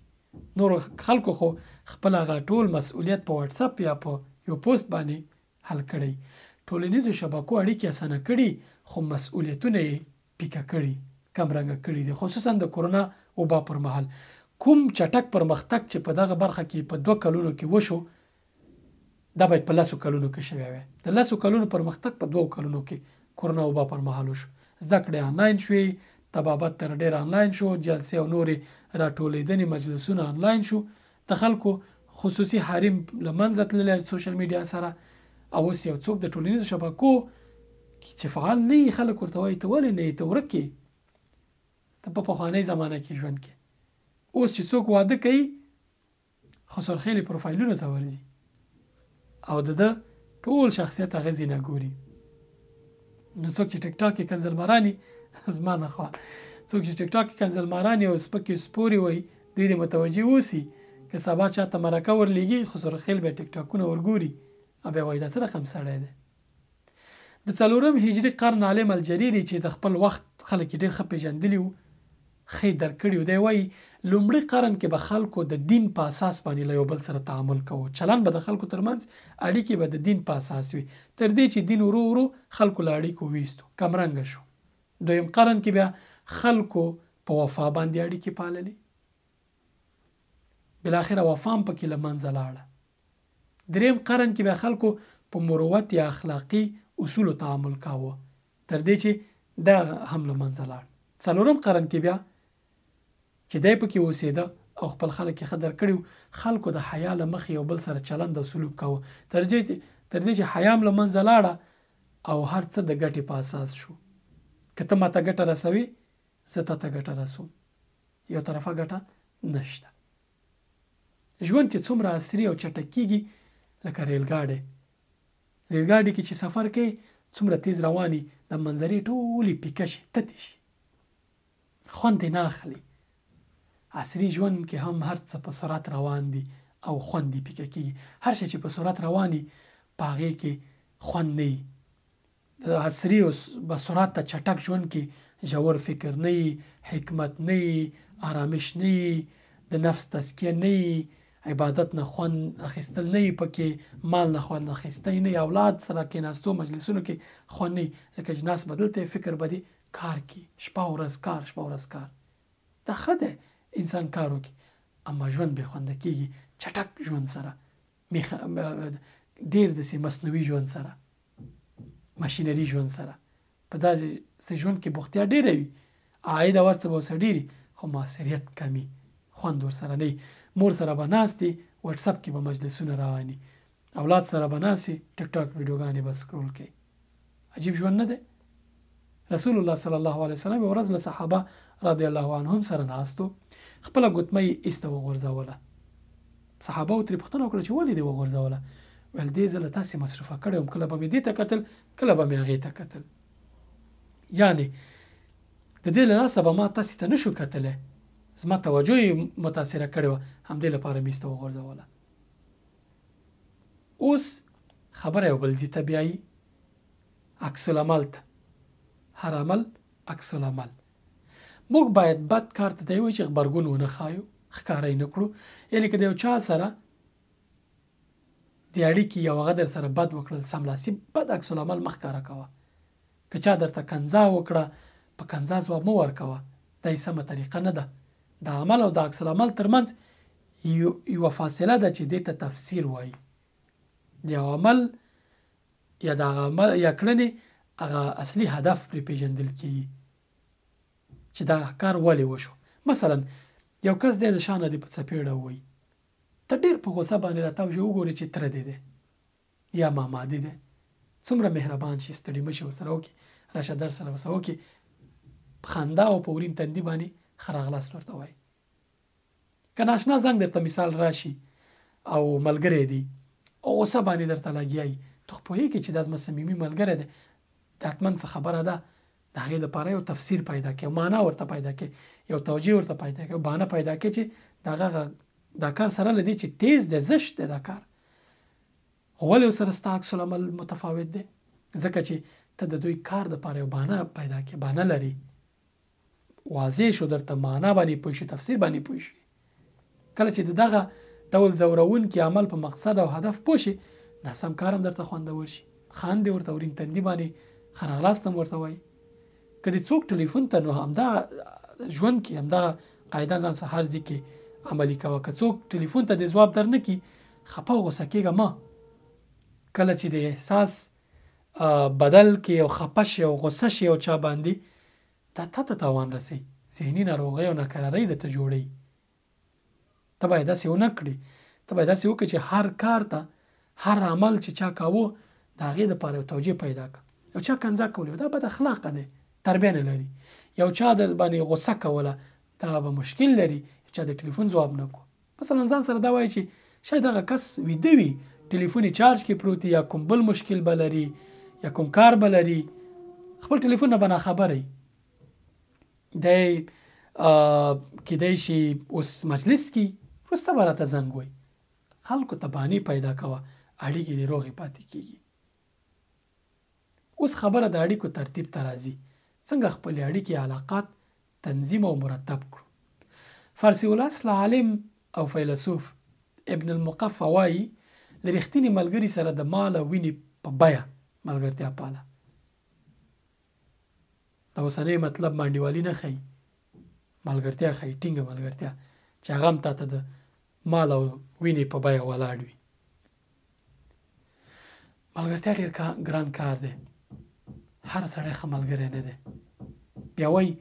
نورو خلکو خو خپل هغه ټول مسؤلیت په واتساپ یا په یو پوسټ باندې حل کړی. ټولنیزو شبکو اړیکې اسانه کړي خو مسؤلیتونه یې پیکه کړي، کم رنګه کړي دي، خصوصا د کرونا وبا پر مهال. کوم چټک پرمختګ چې په دغه برخه کې په 2 کلونو کې وشو، دا باید په 10 کلونو کې شوی وای. د 10 کلونو پرمختګ په 2 کلونو کې کرونا وبا پر مهال وشو. زده کړې آنلاین شوې، طبابت تر ډېره آنلاین شو، جلسې او نورې راټولېدنې مجلسونه آنلاین شو، د خلکو خصوصي حریم له منځه تللی سوشل میډیا سره. او اوس یو څوک د ټولنیزو شبکو چې فعال نه وي، خلک ورته وایي ته ولې نه یې، ته ورک یې، ته په پخوانۍ زمانه کې ژوند کې. اوس چې څوک واده کوي خسرخېلې پروفایلونو ته ورځي او د ده ټول شخصیت هغه ځینه ګوري. نو څوک چې ټیک ټاک کې کنځلماراني، زما نه خوا څوک چې ټیک ټاک کې کنځلماراني او سپکې سپورې وایي، دوی دې متوجه اوسي که سبا چاته مرکه ورلېږي خسرخېل بیا ټیک ټاکونه ورګوري او بیا وایي دا څه رقم سړی دی. د 4 هجري قرن عالم الجریري چې د خپل وخت خلک یې ډېر ښه پېژندلي وو، ښه یې درک کړي وو، دی وایي لومړي قرن کې به خلکو د دین په اساس باندې له یو بل سره تعامل کوو، چلن به د خلکو ترمنځ اړیکې به د دین په اساس وي، تر دې چې دین ورو ورو خلکو له اړیکو ویستو، کمرنګه شو. دویم قرن کې بیا خلکو په وفا باندې اړیکې پاللې، بالاخره وفا هم پکې له منځه لاړه. دریم قرن کې بیا خلکو په مروت یا اخلاقي اصولو تعامل کاوه، تر دې چې دا هم له منځه لاړ. څلورم قرن کې بیا چې دی پکې اوسېده او خپل خلک یې ښه درک کړي وو، خلکو د حیا له مخې یو بل سره چلند او سلوک کاوه، تر دې چې حیا هم له منځه لاړه او هر څه د ګټې په اساس شو. که ته ماته ګټه رسوې، زه تا ته ګټه رسوم، یو طرفه ګټه نشته. ژوند چې څومره عصري او چټک کېږي، لکه ریل ګاډي کې چې سفر کوي، څومره تیز رواني، د منظرې ټولې پیکه شي، تتې شي، خوند یې نه اخلي. عصري ژوند کې هم هر څه په سرعت روان دي او خوند یې پیکه کېږي. هر شی چې په سرعت روان وي، په هغې کې خوند نه وي. د عصري او په سرعت ته چټک ژوند کې ژور فکر نه وي، حکمت نه وي، آرامش نه وي، د نفس تزکیه نه وي، عبادت نه خوند اخیستل نه وي پکې، مال نه خوند اخیستی نه وي، اولاد سره کېناستو مجلسونو کې خوند نه وي، ځکه چې ناست به دلته یې، فکر به دې کار کړي، شپه ورځ کار، شپه ورځ کار. دا ښه دی انسان کار وکړي، اما ژوند بې خونده کېږي چټک ژوند سره، ډېر داسې مصنوعي ژوند سره، ماشینري ژوند سره. په داسې ژوند کې بوختیا ډېره وي، عاید او هر څه به ورسره ډېر وي، خو موثریت کمي، خوند ورسره نه وي. مور سره به ناست وي، واتساپ کې به مجلسونه روان وي، اولاد سره به ناست وي، ټیک ټاک ویډیوګانې به سکرول کوي. عجیب ژوند نه دی؟ رسول الله صلی الله علیه وسلم یوه ورځ له صحابه رضی الله عنهم سره ناست و، خپله ګوتمه یې ایسته وغورځوله. صحابه ترې پوښتنه وکړه چې ولې دې وغورځوله؟ ویل دې زه له تاسې مصروفه کړی وم، کله به مې دې ته کتل، کله به مې هغې ته کتل، یعنې د دې له لاسه به ما تاسې ته نشو کتلی، زما توجه یې متاثره کړې وه، همدې لپاره مې ایسته وغورځوله. اوس خبره یو بل ځای ته بیایي، عکس العمل ته. هر عمل عکس العمل. موږ باید بد کار ته دی وایي چې غبرګون ونه ښایو، ښکاره یې نه کړو. یعنې که د یو چا سره د اړیکې یو هغه در سره بد وکړل، سملاسي بد عکس العمل مه ښکاره کوه. که چا درته کنځا وکړه، په کنځا ځواب مه ورکوه، دا یې سمه طریقه نه ده. د عمل او د عکس العمل ترمنځ یوه فاصله ده چې دې ته تفسیر وایي. د یو عمل یا د هغه عمل یا کړنې هغه اصلي هدف پرې پېژندل کېږي چې دا کار ولې وشو. مثلا یو کس دی د شانه دې په څپېړه ووایي، ته ډېر په غوسه باندې راتاو شې، وګورې چې تره دې دی یا ماما دې دی، څومره مهربان شي، ستړي مه شي ورسره وکړي، راشه در سره ورسره وکړي، په خندا او په ورین تندي باندې ښه راغلاست ورته وایي. که ناشنا زنګ درته مثال راشي او ملګری دی او غوسه باندې درته لګیا وي، ته خو پوهېږې چې دا زما صمیمي ملګری دی، د حتما څه خبره ده، د هغې دپاره یو تفسیر پیدا کړي، یو معنا ورته پیدا کړي، یو توجیه ورته پیدا کړي، یو بهانه پیدا کړي چې دغه دا کار سره له دې چې تیز دی، زشت دی دا کار، خو ولې ورسره ستا عکس العمل متفاوت دی؟ ځکه چې ته د دوی کار دپاره یو بهانه پیدا کړې، بهانه لري، واضح شو درته، معنا باندې پوه شو، تفسیر باندې پوه شو. کله چې د دغه ډول ځورونکي عمل په مقصد او هدف پوه شي، ناسم کار هم درته خوندور شي، خاندې ورته، ورین تندي باندې ښه راغلاست هم ورته وایي. که د څوک ټلیفون ته، نو همدا ژوند کې همدغه قاعده ځان سره هر ځای کې عملي کوه. که څوک ټلیفون ته د ځواب در نه کړي، خپه او غوسه کېږه مه. کله چې د احساس بدل کې او خپه شي او غوسه شي او چا باندې، دا تا ته تاوان رسوي، ذهني ناروغۍ او ناکرارۍ درته جوړوي. ته باید داسې ونه کړې، ته باید داسې وکړې چې هر کار ته، هر عمل چې چا کاوه، د هغې دپاره یو توجیه پیدا کړه. یو چا کنځا کوله، دا بد اخلاقه دی، تربیه نه لري. یو چا در باندې غوسه کوله، دا به مشکل لري. یو چا د ټلیفون ځواب نه کو، مثلا ځان سره دا وایي چې شاید دغه کس ویده وي، ټلیفون یې چارج کې پروت یا کوم بل مشکل به لري یا کوم کار به لري، خپل ټلیفون نه به ناخبره وي. دی کیدای شي اوس مجلس کې، وروسته به راته زنګ وایي. خلکو ته بهانې پیدا کوه، اړیکې دې روغې پاتې کېږي. اوس خبره د اړیکو ترتیب ته راځي، څنګه خپلې اړیکې علاقات تنظیم او مرتب کړو. فارسي الاصل عالم او فیلسوف ابن المقفع وایي، له رښتیني ملګري سره د مال او وینې په بیه ملګرتیا پاله. د اوسنۍ مطلب مانډیوالي نه ښیي، ملګرتیا ښیي، ټینګه ملګرتیا چې هغه هم تا ته د مال او وینې په بیه ولاړ وي. ملګرتیا ډېر ګران کار دی، هر سړی ښه ملګری نه دی. بیا وایي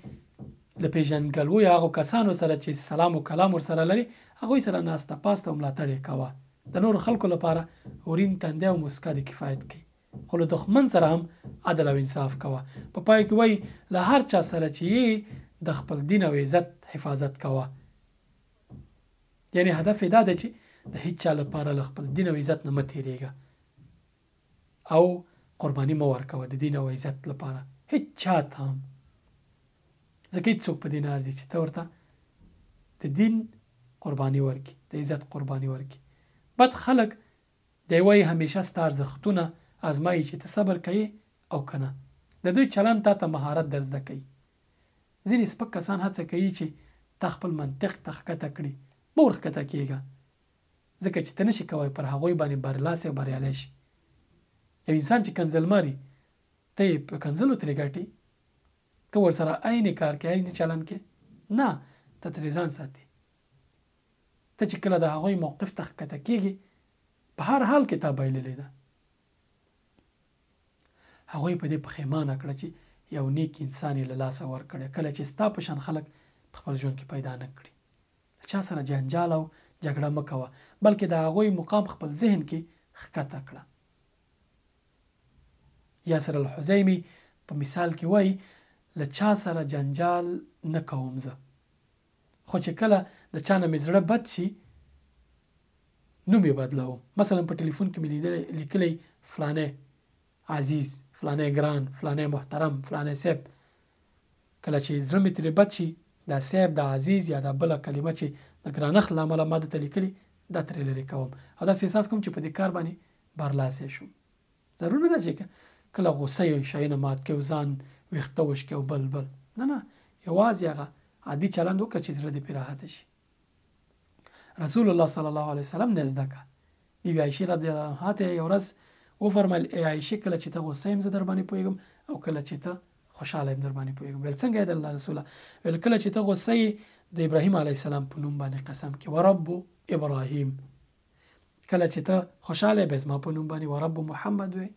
له پېژندګلویو هغو کسانو سره چې سلام او کلام ورسره لري، هغوی سره ناسته پاسته او ملاتړ یې کوه. د نورو خلکو لپاره ورین تندی او موسکا دې کفایت کوي، خو له دښمن سره هم عدل او انصاف کوه. په پای کې وایي له هر چا سره چې یې د خپل دین او عزت حفاظت کوه. یعنی هدف یې دا دی چې د هیڅ چا لپاره له خپل دین او عزت نه مه تېرېږه او قرباني مه ورکوه د دین او عزت لپاره هیڅ چا ته هم، ځکه هیڅوک په دې نه ارزي چې ته ورته د دین قرباني ورکړي، د عزت قرباني ورکړي. بد خلک دی وایي همیشه ستا ارزښتونه ازمایي چې ته صبر کوې او که نه. د دوی چلند تا ته مهارت در زده کوي. ځینې سپک کسان هڅه کوي چې تا خپل منطق ته ښکته کړي، مه ورښکته کېږه، ځکه چې ته نشې کوی پر هغوی باندې برلاسی او بریالی شي. یو انسان چې کنځل ماري، ته یې په کنځلو ترې ګټې، ته ورسره عین کار کوې، عین چلند کوې، نه، ته ترې ځان ساتې. ته چې کله د هغوی موقف ته ښکته کېږې، په هر حال کې تا بایللې ده. هغوی په دې پښیمانه کړه چې یو نیک انسان یې له لاسه ورکړی، کله چې ستا په شان خلک په خپل ژوند کې پیدا نه کړي. له چا سره جنجال او جګړه مه کوه، بلکې د هغوی مقام خپل ذهن کې ښکته کړه. یاسر الحزیمي په مثال کې وایي، له چا سره جنجال نه کوم زه، خو چې کله د چا نه مې زړه بد شي نوم یې بدلوم. مثلا په ټلیفون کې مې لیکلی فلانی عزیز، فلانی ګران، فلانی محترم، فلانی صاحب. کله چې زړه مې ترې بد شي، دا صاحب، دا عزیز یا دا بله کلمه چې د ګرانښت له امله ما درته لیکلي، دا ترې لرې کوم او داسې احساس کوم چې په دې کار باندې برلاسی شوم. ضرور نه ده چې کله غوسه یې شیونه مات کړې او ځان ویښته وشکې او بل بل، نه نه، یوازې هغه عادي چلند وکړه چې زړه دې پرې راحته شي. رسول الله صلی الله علیه وسلم نه زده کړه. بي بي عایشې رضی الله عنها ته یو ورځ وفرمایل، ای عایشې، کله چې ته غوسه یم زه در باندې پوهېږم او کله چې ته خوشحاله یم در باندې پوهېږم. ویل څنګه یې د الله رسوله؟ ویل کله چې ته غوسه یې د ابراهیم علیه السلام په نوم باندې قسم کې، ورب ابراهیم. کله چې ته خوشحاله یې بیا زما په نوم باندې ورب محمد وې.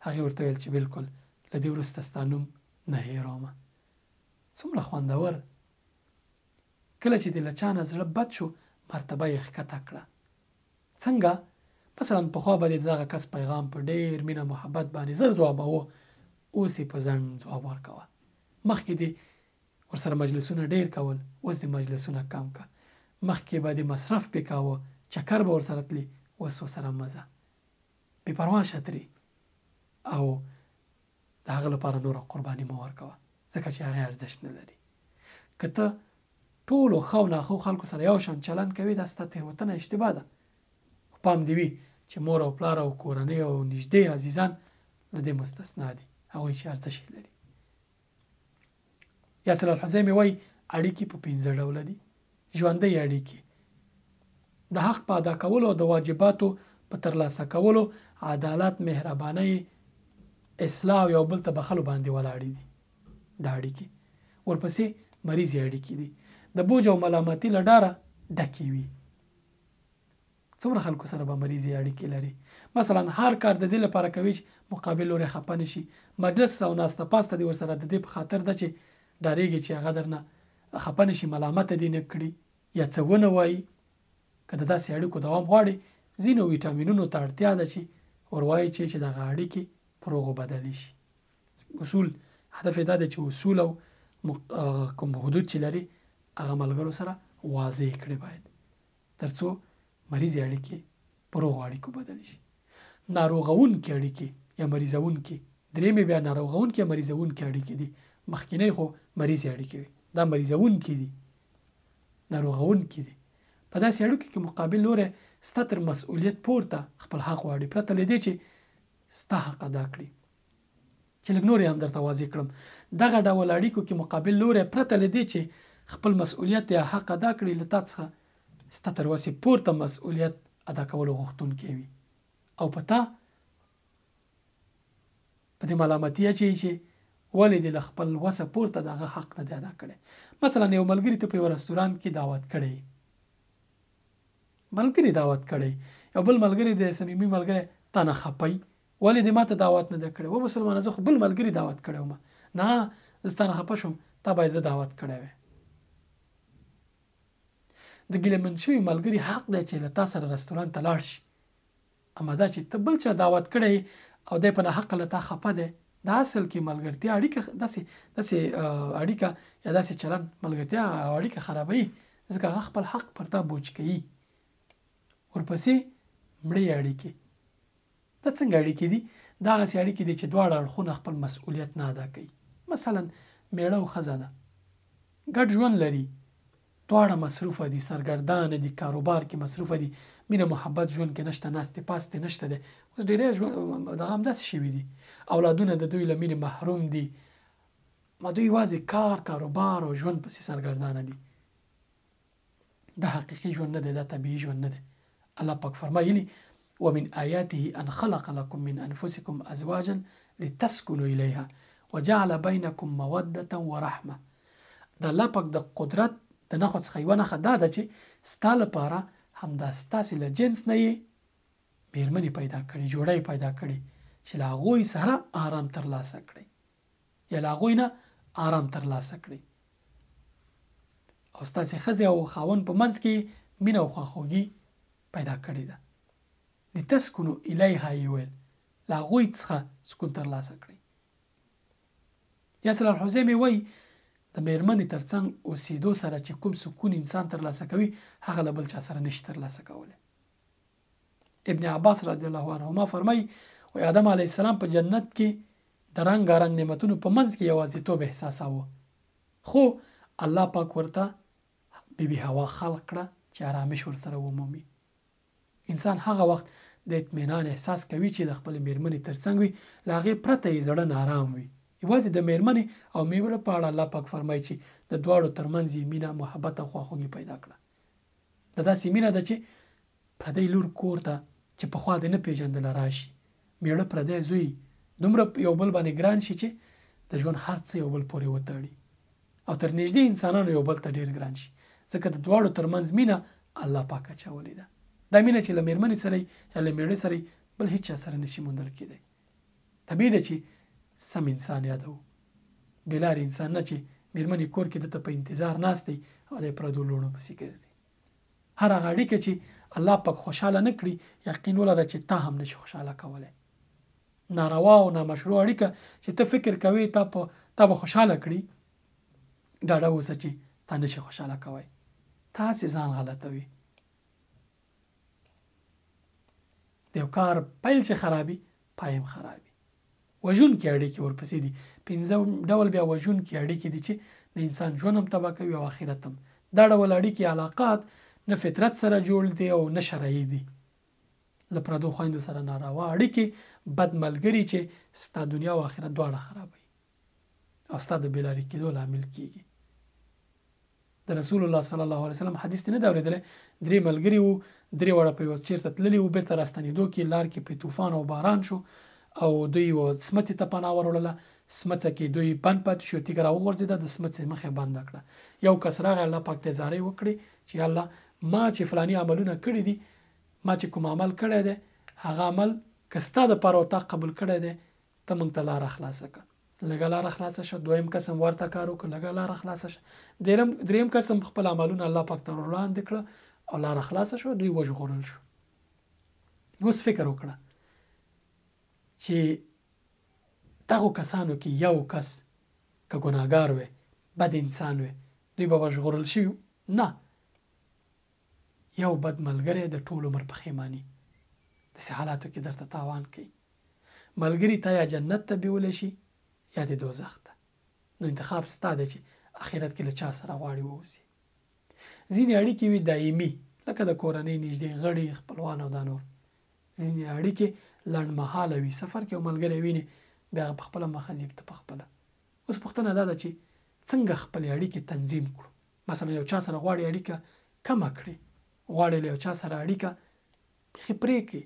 هغې ورته ویل چې بالکل له دې وروسته ستا نوم نه هېرومه. څومره خوندور. کله چې د له چا نه زړه بد شو، مرتبه یې ښکته کړه. څنګه؟ مثلا پخوا به دې دغه کس پیغام په ډېر مینه محبت باندې زر ځوابوه، اوس یې په ځنډ ځواب ورکوه. مخکې دې ورسره مجلسونه ډېر کول، اوس دې مجلسونه کم کړه. مخکې به دې مصرف پې کاوه، چکر به ورسره تلې، اوس ورسره مه ځه. بې پروا شه ترې او د هغه لپاره نوره قرباني مه ورکوه، ځکه چې هغه ارزښت نه لري. که ته ټولو ښه او ناښو خلکو سره یو شان چلند کوې، دا ستا تېروتنه، اشتباه ده. خو پام دې وي چې مور او پلار او کورنۍ او نږدې عزیزان له دې مستثنا دي، هغوی چې ارزښت یې لري. یاسر الحزیمي وایي اړیکې په 5 ډوله دي. ژوندۍ اړیکې د حق په ادا کولو او د واجباتو په ترلاسه کولو، عدالت، مهربانۍ، اصلاح او یو بل ته بخښلو باندې ولاړې دي. دا اړیکې ورپسې مریضې اړیکې دي، د بوج او ملامتي له ډاره ډکې وي. څومره خلکو سره به مریضې اړیکې لري؟ مثلا هر کار د دې لپاره کوي چې مقابل لوری خپه نه شي، مجلس او ناسته پاسته دې ورسره د دې په خاطر ده چې ډارېږي چې هغه درنه خپه نه شي، ملامته دې نه کړي یا څه ونه وایي. که د داسې اړیکو دوام غواړي، ځینو ویټامینونو ته اړتیا ده چې وروایي چې دغه اړیکې په روغو بدلې شي. اصول، هدف یې دا دی چې اصول او کوم حدود چې لري هغه ملګرو سره واضح کړي باید، ترڅو مریضې اړیکې په روغو اړیکو بدلې شي. ناروغونکې اړیکې یا مریضونکې، درېیمې بیا ناروغونکې یا مریضونکې اړیکې دي. مخکینۍ خو مریضې اړیکې وي، دا مریضونکې دي، ناروغونکې دي. په داسې اړیکو کې مقابل لوری ستا تر مسؤلیت پورته خپل حق غواړي، پرته له دې چې ستا حق ادا کړي. چې لږ نور یې هم درته واضح کړم، دغه ډول اړیکو کې مقابل لوری پرته له دې چې خپل مسؤلیت یا حق ادا کړي، له تا څخه ستا تر وسې پورته مسؤلیت ادا کولو غوښتونکی وي او په تا په دې ملامتي اچوي چې ولې دې له خپل وسه پورته د هغه حق نه دی ادا کړی. مثلا یو ملګري ته په یوه رستورانت کې دعوت کړی، ملګري دعوت کړی، یو بل ملګری دی، صمیمي ملګری، تا نه خپه وي، ولې دې ما ته دعوت نه دی کړی؟ و مسلمانه، زه خو بل ملګري دعوت کړی وم. نه، زه ستا نه خپه شوم، تا باید زه دعوت کړی وی. د ګیله من شوي ملګري حق دی چې له تا سره رستورانت ته لاړ شي، اما دا چې ته بل چا دعوت کړی او دی په ناحقه له تا خپه دی، دا اصل کې ملګرتیا اړیکه، داسې اړیکه یا داسې چلند ملګرتیا او اړیکه خرابوي، ځکه هغه خپل حق پر تا بوج کوي. ورپسې مړې اړیکې، دا څنګه اړیکې دي؟ دا هغسې اړیکې دي چې دواړه اړخونه خپل مسؤلیت نه ادا کوي. مثلا میړه او ښځه ده، ګډ ژوند لري، دواړه مصروفه دي، سرګردانه دي، کاروبار کې مصروفه دي، مینه محبت ژوند کې نشته، ناستې پاستې نشته دی. اوس ډېری ژوند دغه همداسې شوي دي، اولادونه د دوی له مینې محروم دي، ما دوی یوازې کار، کاروبار او ژوند پسې سرګردانه دي. دا حقیقي ژوند نه دی، دا طبیعي ژوند نه دی. الله پاک فرمایلی ومن آیاته ان خلق لكم من انفسکم ازواجا لتسکنوا الیها وجعل بینکم موده ورحمه. د الله پاک د قدرت د نښو څخه یوه نښه دا ده چې ستا لپاره همدا ستاسې له جنس نه یې میرمنې پیدا کړي، جوړه یې پیدا کړي چې له هغوی سره آرام ترلاسه کړئ یا له هغوی نه آرام ترلاسه کړئ، او ستاسې ښځې او خاوند په منځ کې مینه او خواخوږي پیدا کړې ده. لتسکنو الیها یې ویل، له هغوی څخه سکون ترلاسه کړئ. یاسر الحزیمي وایي د میرمنې ترڅنګ اوسېدو سره چې کوم سکون انسان ترلاسه کوي هغه له بل چا سره نشي ترلاسه کولی. ابن عباس رضی الله عنهما فرمایي وایي آدم علیه السلام په جنت کې د رنګارنګ نعمتونو په منځ کې یوازیتوب احساساوه، خو الله پاک ورته بیبي حوا خلق کړه چې آرامش ورسره ومومي. انسان هغه وخت د اطمینان احساس کوي چې د خپلې میرمنې ترڅنګ وي، له هغې پرته یې زړه نارام وي. یوازې د میرمنې او میړه په اړه الله پاک فرمایي چې د دواړو ترمنځ یې مینه، محبت او خواخوږي پیدا کړه. دا داسې مینه ده چې پردی لور کور ته چې پخوا دې نه پېژندله راشي، میړه پردی زوی دومره یو بل باندې ګران شي چې د ژوند هر څه یو بل پورې وتړي او تر نږدې انسانانو یو بل ته ډېر ګران شي، ځکه د دواړو ترمنځ مینه الله پاک اچولې ده. دا مینه چې له میرمنې سره یا له میړه سره بل هیڅ چا سره نشي موندل کېدی. طبیعي ده چې سم انسان یادوو، بې لارې انسان نه چې میرمنې کور کې ده ته په انتظار ناست دی او دی پردو لوڼو پسې ګرځي. هر هغه اړیکه چې الله پاک خوشحاله نه کړي، یقین ولره چې تا هم نشي خوشحاله کولی. ناروا او نامشروع اړیکه چې ته فکر کوې تا به خوشحاله کړي، ډاډه اوسه چې تا نشي خوشحاله کوی، تا هسې ځان غلطوي. د یو کار پیل چې خرابي، پای هم خرابي. وژونکې اړیکې ورپسې دي. پنځم ډول بیا وژونکې اړیکې دي چې د انسان ژوند هم تباه کوي او آخرت هم. دا ډول اړیکې علاقات نه فطرت سره جوړ دي او نه شرعي دي. له پردو خویندو سره ناروا اړیکې، بد ملګري چې ستا دنیا او آخرت دواړه خرابوي او ستا د بېلارې کېدو لامل کیږي. د رسول الله صلی الله علیه وسلم حدیث ته نه دی اورېدلی، درې ملګري وو، درې واړه په یوه چېرته تللي وو، بېرته راستنېدو کې لار کې پرې طوفان او باران شو او دوی یوه سمڅې ته پناه وروړله. سمڅه کې دوی بند پاتې شو، تیږه راوغورځېده، د سمڅې مخه بنده کړه. یو کس راغی، الله پاک ته زارۍ وکړې چې یا الله ما چې فلاني عملونه کړي دي، ما چې کوم عمل کړی دی هغه عمل که ستا دپاره او تا قبول کړی دی، ته موږ ته لاره خلاصه کړه. لږه لاره خلاصه شوه. دویم کس هم ورته کار وکړ، لږه لاره خلاصه شوه. دریم کس هم خپل عملونه الله پاک ته وړاندې کړه او لاره خلاصه شوه، دوی وژغورل شو. اوس فکر وکړه چې دغو کسانو کې یو کس که ګناهګار وی، بد انسان وی، دوی به ژغورل شوي؟ نه. یو بد ملګری د ټول عمر پښیماني داسې حالاتو کې درته تاوان کوي. ملګری ته یا جنت ته بیولی شي یا د دوزخ ته. نو انتخاب ستا دی چې آخرت کې له چا سره غواړي واوسي. ځینې اړیکې وي دایمي، لکه د کورنۍ نږدې غړي، خپلوان او دا نور. ځینې اړیکې لنډمهاله وي، سفر کې یو ملګری ویني، بیا هغه په خپله مخه ځي، ته په خپله. اوس پوښتنه دا ده چې څنګه خپلې اړیکې تنظیم کړو؟ مثلا یو چا سره غواړي اړیکه کمه کړي، غواړي له یو چا سره اړیکه بیخي پرې کړي،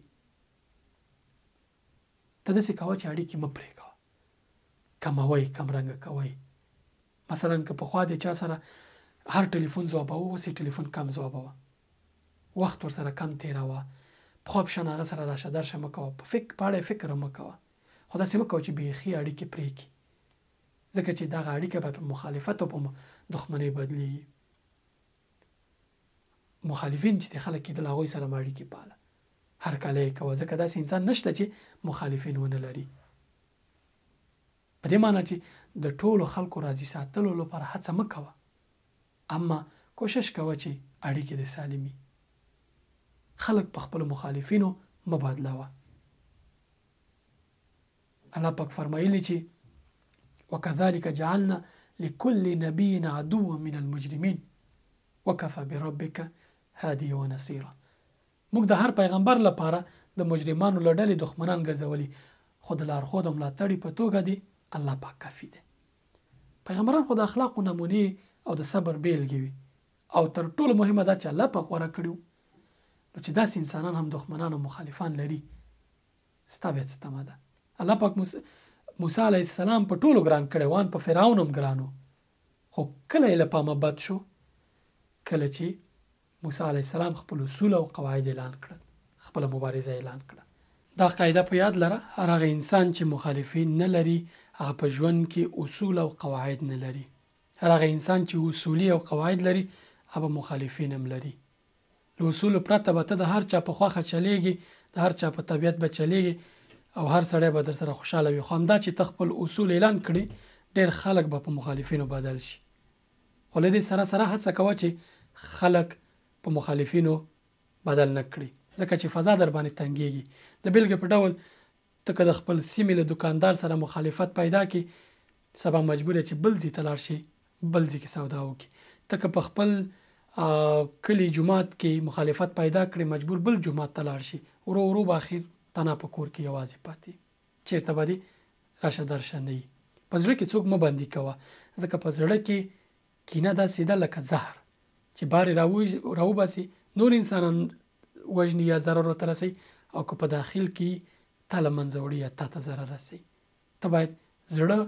ته داسې کوه چې اړیکې مه پرې کوه، کموئ، کمرنګه کوئ. مثلا که پخوا د چا سره هر ټلیفون ځوابوه، اوس یې ټلیفون کم ځوابوه، وخت ورسره کم تېروه، پخوا په شان هغه سره راشه درشه مه کوه، په اړه یې فکر مه کوه، خو داسې مه کوه چې بیخي اړیکې پرې کړي، ځکه چې دغه اړیکه به په مخالفت او په دښمنۍ بدلیږي. مخالفین چې د خلک کېدل هغوی سره مه اړیکې پاله، هرکلی یې کوه، ځکه داسې انسان نشته چې مخالفین ونه لري. په دې معنی چې د ټولو خلکو راضي ساتلو لپاره هڅه مه کوه، اما کوشش کوه چې اړیکې دې سالمي. خلک په خپلو مخالفینو مه بدلوه. الله پاک فرمایلی چې وکذلک جعلنا لكل نبي عدوا من المجرمین وکفى بربک هادیا ونصیرا. موږ د هر پیغمبر لپاره د مجرمانو له ډلې دښمنان ګرځولي، خو د لارښود او ملاتړي په توګه دی الله پاک کافي دی. پیغمبران خو د اخلاقو نمونې او د صبر بیلګې وي، او تر ټولو مهمه دا چې الله پاک غوره کړي وو. نو چې داسې انسانان هم دښمنان او مخالفان لري، ستا بیا څه تمه ده؟ الله پاک موسی علیه السلام په ټولو ګران کړی و، ان په فرعون هم ګران و، خو کله یې له پامه بد شو؟ کله چې موسی علیه السلام خپل اصول او قواعد اعلان کړل، خپله مبارزه اعلان کړه. دا قاعده په یاد لره، هر هغه انسان چې مخالفین نه لري هغه په ژوند کې اصول او قواعد نه لري. هر هغه انسان چې اصولي او قواعد لري هغه مخالفین هم لري. له اصولو پرته به ته د هر چا په خوښه چلېږي، د هر چا په طبیعت به چلېږي او هر سړی به در سره خوشحاله وي. خو همدا چې ته خپل اصول اعلان کړي، ډېر خلک به په مخالفینو بدل شي. خو له دې سره سره هڅه کوه چې خلک په مخالفینو بدل نه کړي، ځکه چې فضا در باندې تنګېږي. د بېلګې په ډول ته که د خپل سیمې له دوکاندار سره مخالفت پیدا کړې، سبا مجبور یې چې بل ځای ته لاړ شي، بل ځای کې سودا وکړي. ته که په خپل کلي جومات کې مخالفت پیدا کړې، مجبور بل جومات ته لاړ شي. ورو ورو به اخر تنها په کور کې یوازې پاتې، چېرته به دې راشه درشه نه وي. په زړه کې څوک مه بندي کوه، ځکه په زړه کې کینه داسې ده لکه زهر چې بار یې راوباسي، نور انسانان وژني یا ضرر ورته رسوي، او که په داخل کې تا له منځه وړي یا تا ته ضرر رسوي. ته باید زړه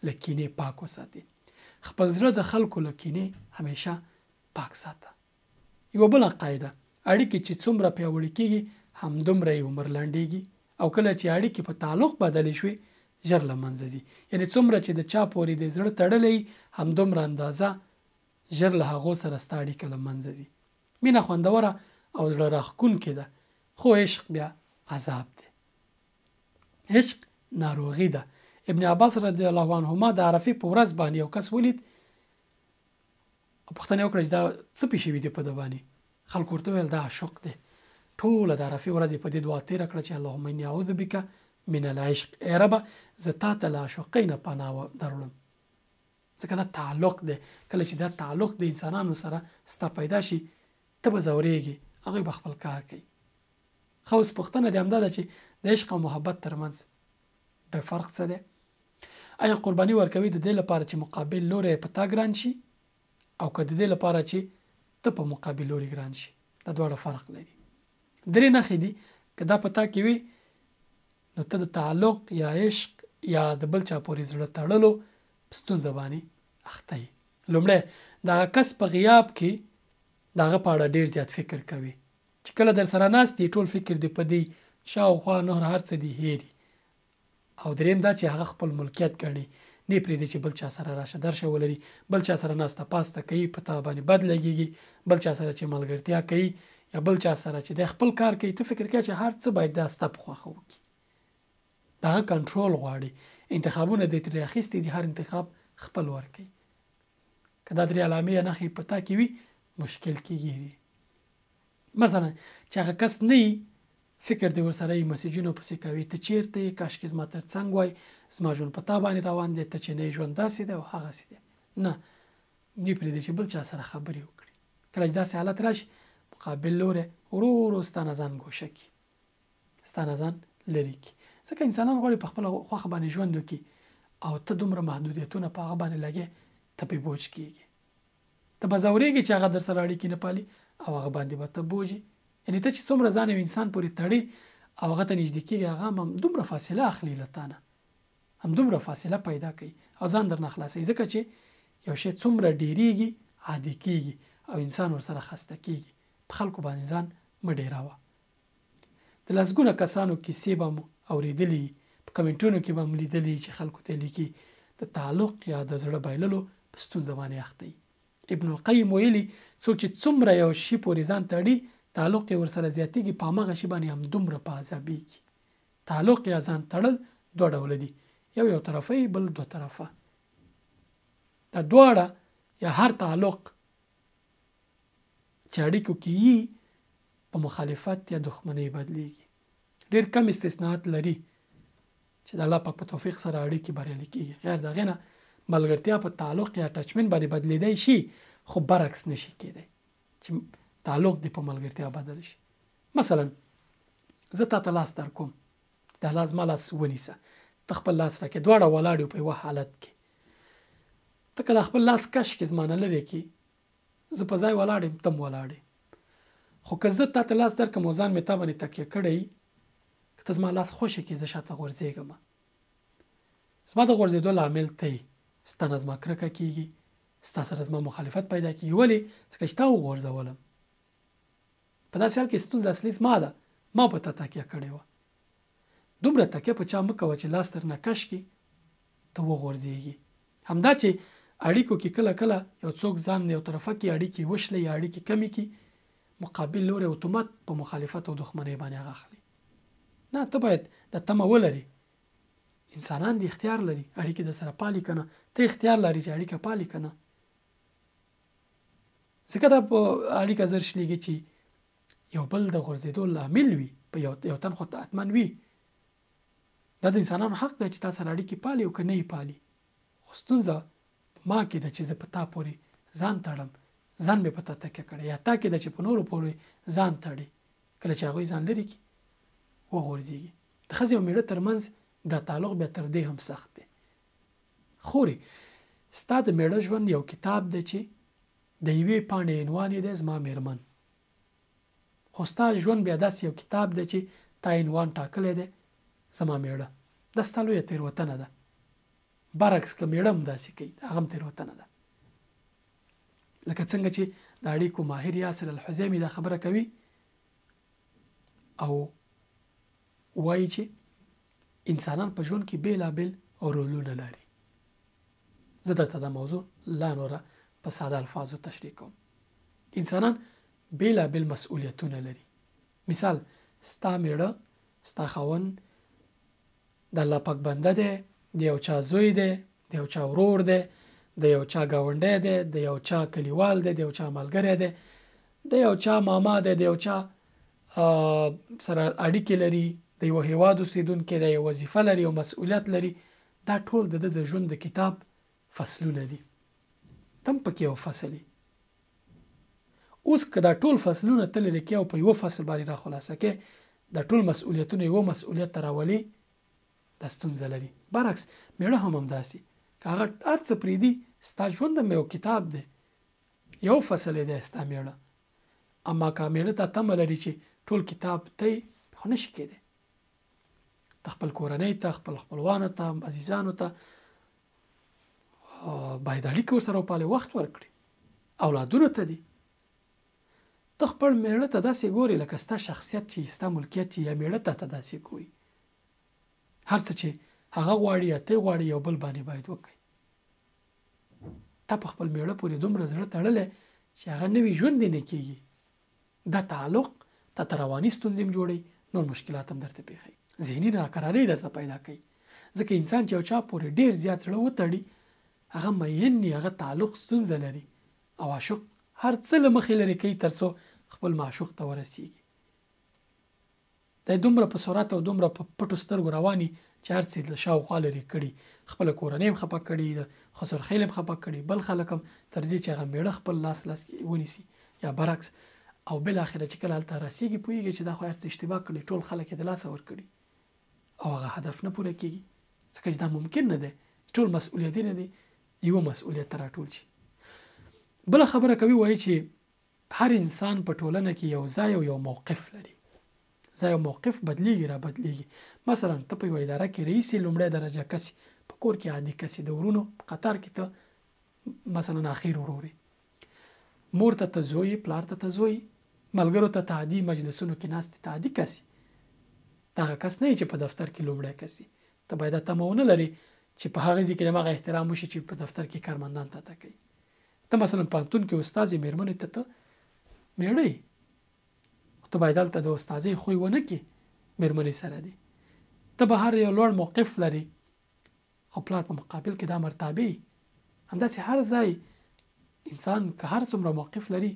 له کینې پاک وساتې، خپل زړه د خلکو له کینې همیشه پاک ساته. یوه بله قاعده، اړیکې چې څومره پیاوړې کېږي همدومره یې عمر لنډېږي، او کله چې اړیکې په تعلق بدلې شوې ژر له منځه ځي. یعنې څومره چې د چا پورې د زړه تړلی همدومره اندازه ژر له هغو سره ستا اړیکه له منځه ځي. مینه خوندوره او زړه راښکونکې ده، خو عشق بیا عذاب دی. عشق ناروغي ده. ابن عباس رضی الله عنهما د عرفې په ورځ باندې یو کس ولید او پوښتنه یې وکړه چې دا څه پېښ شوي دي په ده باندې. خلکو ورته وویل دا عاشق دی. ټوله د عرفې ورځ یې په دې دعا تېره کړه چې اللهم انی اعوذ بک من العشق، ای ربه زه تا ته له عاشقۍ نه پناه دروړم. ځکه دا تعلق دی، کله چې دا تعلق د انسانانو سره ستا پیدا شي ته به ځورېږې، هغوی به خپل کار کوي. ښه اوس پوښتنه دې همدا ده چې د عشق او محبت ترمنځ به فرق څه دی؟ آیا قرباني ورکوي د دې لپاره چې مقابل لوری په تا ګران شي او که د دې لپاره چې ته په مقابل لوري ګران شي؟ دا دواړه فرق لري. درې نښې دي، که دا په تا کې وي نو ته د تعلق یا عشق یا د بل چا پورې زړه تړلو په ستونزه باندې اخته یې. لومړی، د هغه کس په غیاب کې د هغه په اړه ډېر زیات فکر کوي، چې کله در سره ناست یې ټول فکر دې په دې شاوخوا نور هر څه دې هېري. او دریم دا چې هغه خپل ملکیت ګڼي، نه پرېږدي چې بل چا سره راشه درشه ولري، بل چا سره ناسته پاسته کوي، په تا باندې بد لګېږي، بل چا سره چې ملګرتیا کوي یا بل چا سره چې دی خپل کار کوي، ته فکر کوې چې هر څه باید دا ستا په خوښه وکړي. د هغه کنټرول غواړي، انتخابونه دې ترې اخیستي دي، هر انتخاب خپل ورکوي. که دا درې علامې یا نښې په تا کې وي مشکل کې ګیري. مثلا چې هغه کس نه وي، فکر دې ورسره یې، مسیجونه پسې کوي، ته چیرته یې، کاشکې زما تر څنګ وای، زما ژوند په تا باندې روان دی، ته چې نه یې ژوند داسې دی او هغسې دی. نه، نه پرېږدي چې بل چا سره خبرې وکړي. کله چې داسې حالت راشي مقابل لوری ورو ورو ستا نه ځان ګوښه کړي، ستا نه ځان لرې کړي. ځکه انسانان غواړي په خپله خوښه باندې ژوند وکړي او ته دومره محدودیتونه په هغه باندې لګې، ته پرې بوج کېږي، ته به ځورېږې چې هغه در سره اړیکې نه پالي او هغه باندې به ته بوج یې. یعنې ته چې څومره ځان یو انسان پورې تړې او هغه ته نږدې کېږي، هغه هم همدومره فاصله اخلي له تا نه، همدومره فاصله پیدا کوي او ځان درنه خلاصوي. ځکه چې یو شی څومره ډېرېږي عادي کېږي او انسان ورسره خسته کېږي. په خلکو باندې ځان مه ډېروه. د لسګونه کسانو کیسې به مو اورېدلي، په کمنټونو کې به مو لیدلي چې خلکو ته لیکي د تعلق یا د زړه بایللو په ستونزه باندې اخته وي. ابن القیم ویلي څوک چې څومره یو شي پورې ځان تړي تعلق یې ورسره زیاتېږي، په هماغه شي باندې همدومره په عذابېږي. تعلق یا ځان تړل دوه ډوله دي، یو یو طرفه وي، بل دوه طرفه. دا دواړه یا هر تعلق چې اړیکو کې یي په مخالفت یا دښمنۍ بدلیږي. ډېر کم استثناءات لري چې د الله پاک په توفیق سره اړیکې بریالي کېږي. غیر د هغې نه ملګرتیا په تعلق یا اټچمنټ باندې بدلېدای شي، خو برعکس نشي کېدای چې تعلق دې په ملګرتیا بدل شي. مثلا زه تا ته لاس در کوم، دا لاس زما لاس ونیسه، ته خپل لاس راکړې، دواړه ولاړ یو په یوه حالت کې، ته که دا خپل لاس کش کړې زما نه لرې کړې، زه په ځای ولاړ یم، ته هم ولاړ یې. خو که زه تا ته لاس درکړم او ځان مې تا باندې تکیه کړی، که ته زما لاس خوشې کړې زه شاته غورځېږم. زما د غورځېدو لامل ته یې، ستا نه زما کرکه کېږي، ستا سره زما مخالفت پیدا کېږي. ولې؟ ځکه چې تا وغورځولم. په داسې حال کې ستونزه اصلي زما ده، ما په تا تکیه کړې وه. دومره تکیه په چا مه کوه چې لاس درنه کش کړي ته وغورځېږي. همدا چې اړیکو کې کله کله یو څوک ځان یو طرفه کې اړیکې وشلې یا اړیکې کمې کړي، مقابل لوری اتومات په مخالفت او دښمنۍ باندې هغه اخلي. نه، ته باید دا تمه ولرې. انسانان دي اختیار لري اړیکې در سره پالي که نه، ته اختیار لري چې اړیکه پالي که نه. ځکه دا په اړیکه زر شلېږي چې یو بل د غورځېدو لامل وي، په یو تن خو حتما وي. دا د انسانانو حق دی چې تا سره اړیکې پالي او که نه یې پالي. خو ستونزه په ما کې ده چې زه په تا پورې ځان تړم، ځان مې په تا تکیه کړی، یا تا کې ده چې په نورو پورې ځان تړي. کله چې هغوی ځان لرې کړي وغورځېږي. د ښځې او مېړه ترمنځ دا تعلق بیا تر دې هم سخت دی. خورې، ستا د مېړه ژوند یو کتاب دی چې د یوې پاڼې عنوان یې دی زما مېرمن، خو ستا ژوند بیا داسې یو کتاب دی چې تا عنوان ټاکلی دی زما مېړه. دا ستا لویه تېروتنه ده. برعکس که مېړه هم داسې کوي هغه هم تېروتنه ده. لکه څنګه چې د اړیکو ماهر یاسر الحزیمي دا خبره کوي او وایي چې انسانان په ژوند کې بېلابېل رولونه لري. زه درته دا موضوع لا نوره په ساده الفاظو تشریح کوم. انسانان بېلابېل مسؤلیتونه لري. مثال، ستا مېړه، ستا خاوند د الله پاک بنده دی، د یو چا زوی دی، د یو چا ورور دی، د یو چا ګاونډی دی، د یو چا کلیوال دی، د یو چا ملګری دی، د یو چا ماما دی، د یو چا سره اړیکې لري، د یوه هیواد اوسیدونکی دی، یوه وظیفه لري، یو مسؤلیت لري، دا ټول د ده د ژوند د کتاب فصلونه دي. ته هم پکې یو فصل یې. اوس که دا ټول فصلونه ته لرې کې او په یوه فصل باندې را خلاصه کې، دا ټول مسؤلیتونه یوه مسؤلیت ته راولې، دا ستونزه لري. برعکس میړه هم همداسې، که هغه هر څه پرېږدي، ستا ژوند هم یو کتاب دی، یو فصل یې دی ستا میړه. اما که میړه ته تمه لري چې ټول کتاب ته یې، خو نشي کېدی. ته خپل کورنۍ ته، خپل خپلوانو ته، عزیزانو ته باید اړیکې ورسره وپالې، وخت ورکړي، اولادونو ته دي. ته خپل میړه ته داسې ګورې لکه ستا شخصیت چې ستا ملکیت چې، یا میړه ته داسې ګوري. هر څه چې هغه غواړي یا ته غواړي یو بل باندې باید وکړي. تا په خپل میړه پورې دومره زړه تړلی چې هغه نوی ژوند دې نه کېږي. دا تعلق تا ته رواني ستونزې هم جوړوي، نور مشکلات هم درته پېښوي، ذهني ناکرارۍ درته پیدا کوي. ځکه انسان چې یو چا پورې ډېر زیات زړه وتړي، هغه میین وي، هغه تعلق ستونزه لري، او عاشق هر څه له مخې لرې کوي تر څو خپل معشوق ته ورسیږي. دی دومره په سرعت او دومره په پټو سترګو رواني چې هر څه یې له شاوخوا لرې کړي، خپله کورنۍ هم خپه کړي، د خسرخېل هم خپه کړي، بل خلک هم، تر دې چې هغه مېړه خپل لاس لاس کې ونیسي یا برعکس. او بالاخره چې کله هلته رسیږي، پوهیږي چې دا خو هر څه اشتباه کړي، ټول خلک یې د لاسه ورکړي او هغه هدف نه پوره کیږي، ځکه چې دا ممکن نه دی چې ټول مسؤلیتونه دي یو مسؤلیت ته راټول شي. بله خبره کوي، وایي چې هر انسان په ټولنه کې یو ځای او یو موقف لري. ځای او موقف بدلیږي را بدلیږي. مثلا ته په یوه اداره کې رئیس یې، لومړی درجه کس یې، په کور کې عادي کس یې، د ورونو په قطار کې ته مثلا اخیر ورور یې، مور ته ته زوی یې، پلار ته ته زوی یې، ملګرو ته ته عادي مجلسونو کې ناست یې، ته عادي کس یې. ته هغه کس نه یې چې په دفتر کې لومړی کس یې. ته باید دا تمه ونه لرې چې په هغه ځای کې د هماغه احترام وشي چې په دفتر کې کارمندان تا ته کوي. ته مثلا پوهنتون کې استاد یې، مېرمنې ته ته مېړه یې، خو ته باید هلته د استادۍ خوی ونه کړې، مېرمنې سره دي. ته به هر یو لوړ موقف لرې، خو پلار په مقابل کې دا مرتبه. همداسې هر ځای انسان که هر څومره موقف لري،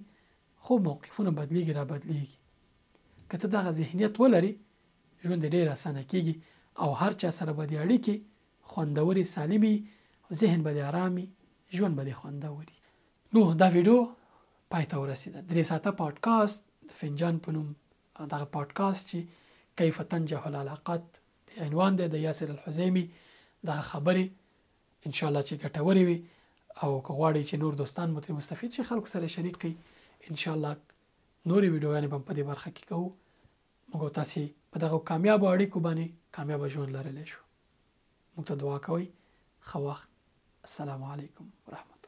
خو موقفونه بدلیږي را بدلیږي. که ته دغه ذهنیت ولرې، ژوند دې ډېر اسانه کېږي او هر چا سره به دې اړیکې خوندورې سالمې، ذهن به دې ارام وي، ژوند به دې خوندور وي. نو دا ویډیو پای ته ورسېده. 3 ساعته پاډکاست د فنجان په نوم دغه پاډکاست چې کیف تنجح العلاقات د عنوان دی، د یاسر الحزیمي دغه خبرې ان شاء الله چې ګټورې وي، او که غواړئ چې نور دوستان مو ترې مستفید شي، خلکو سره شریک کړئ. ان شاء الله نورې ویډیوګانې به هم په دې برخه کې کوو. موږ او تاسې په دغو کامیابو اړیکو باندې کامیابه ژوند لرلی شو. موږ ته دعا کوئ. ښه وخت. السلام علیکم ورحمت الله.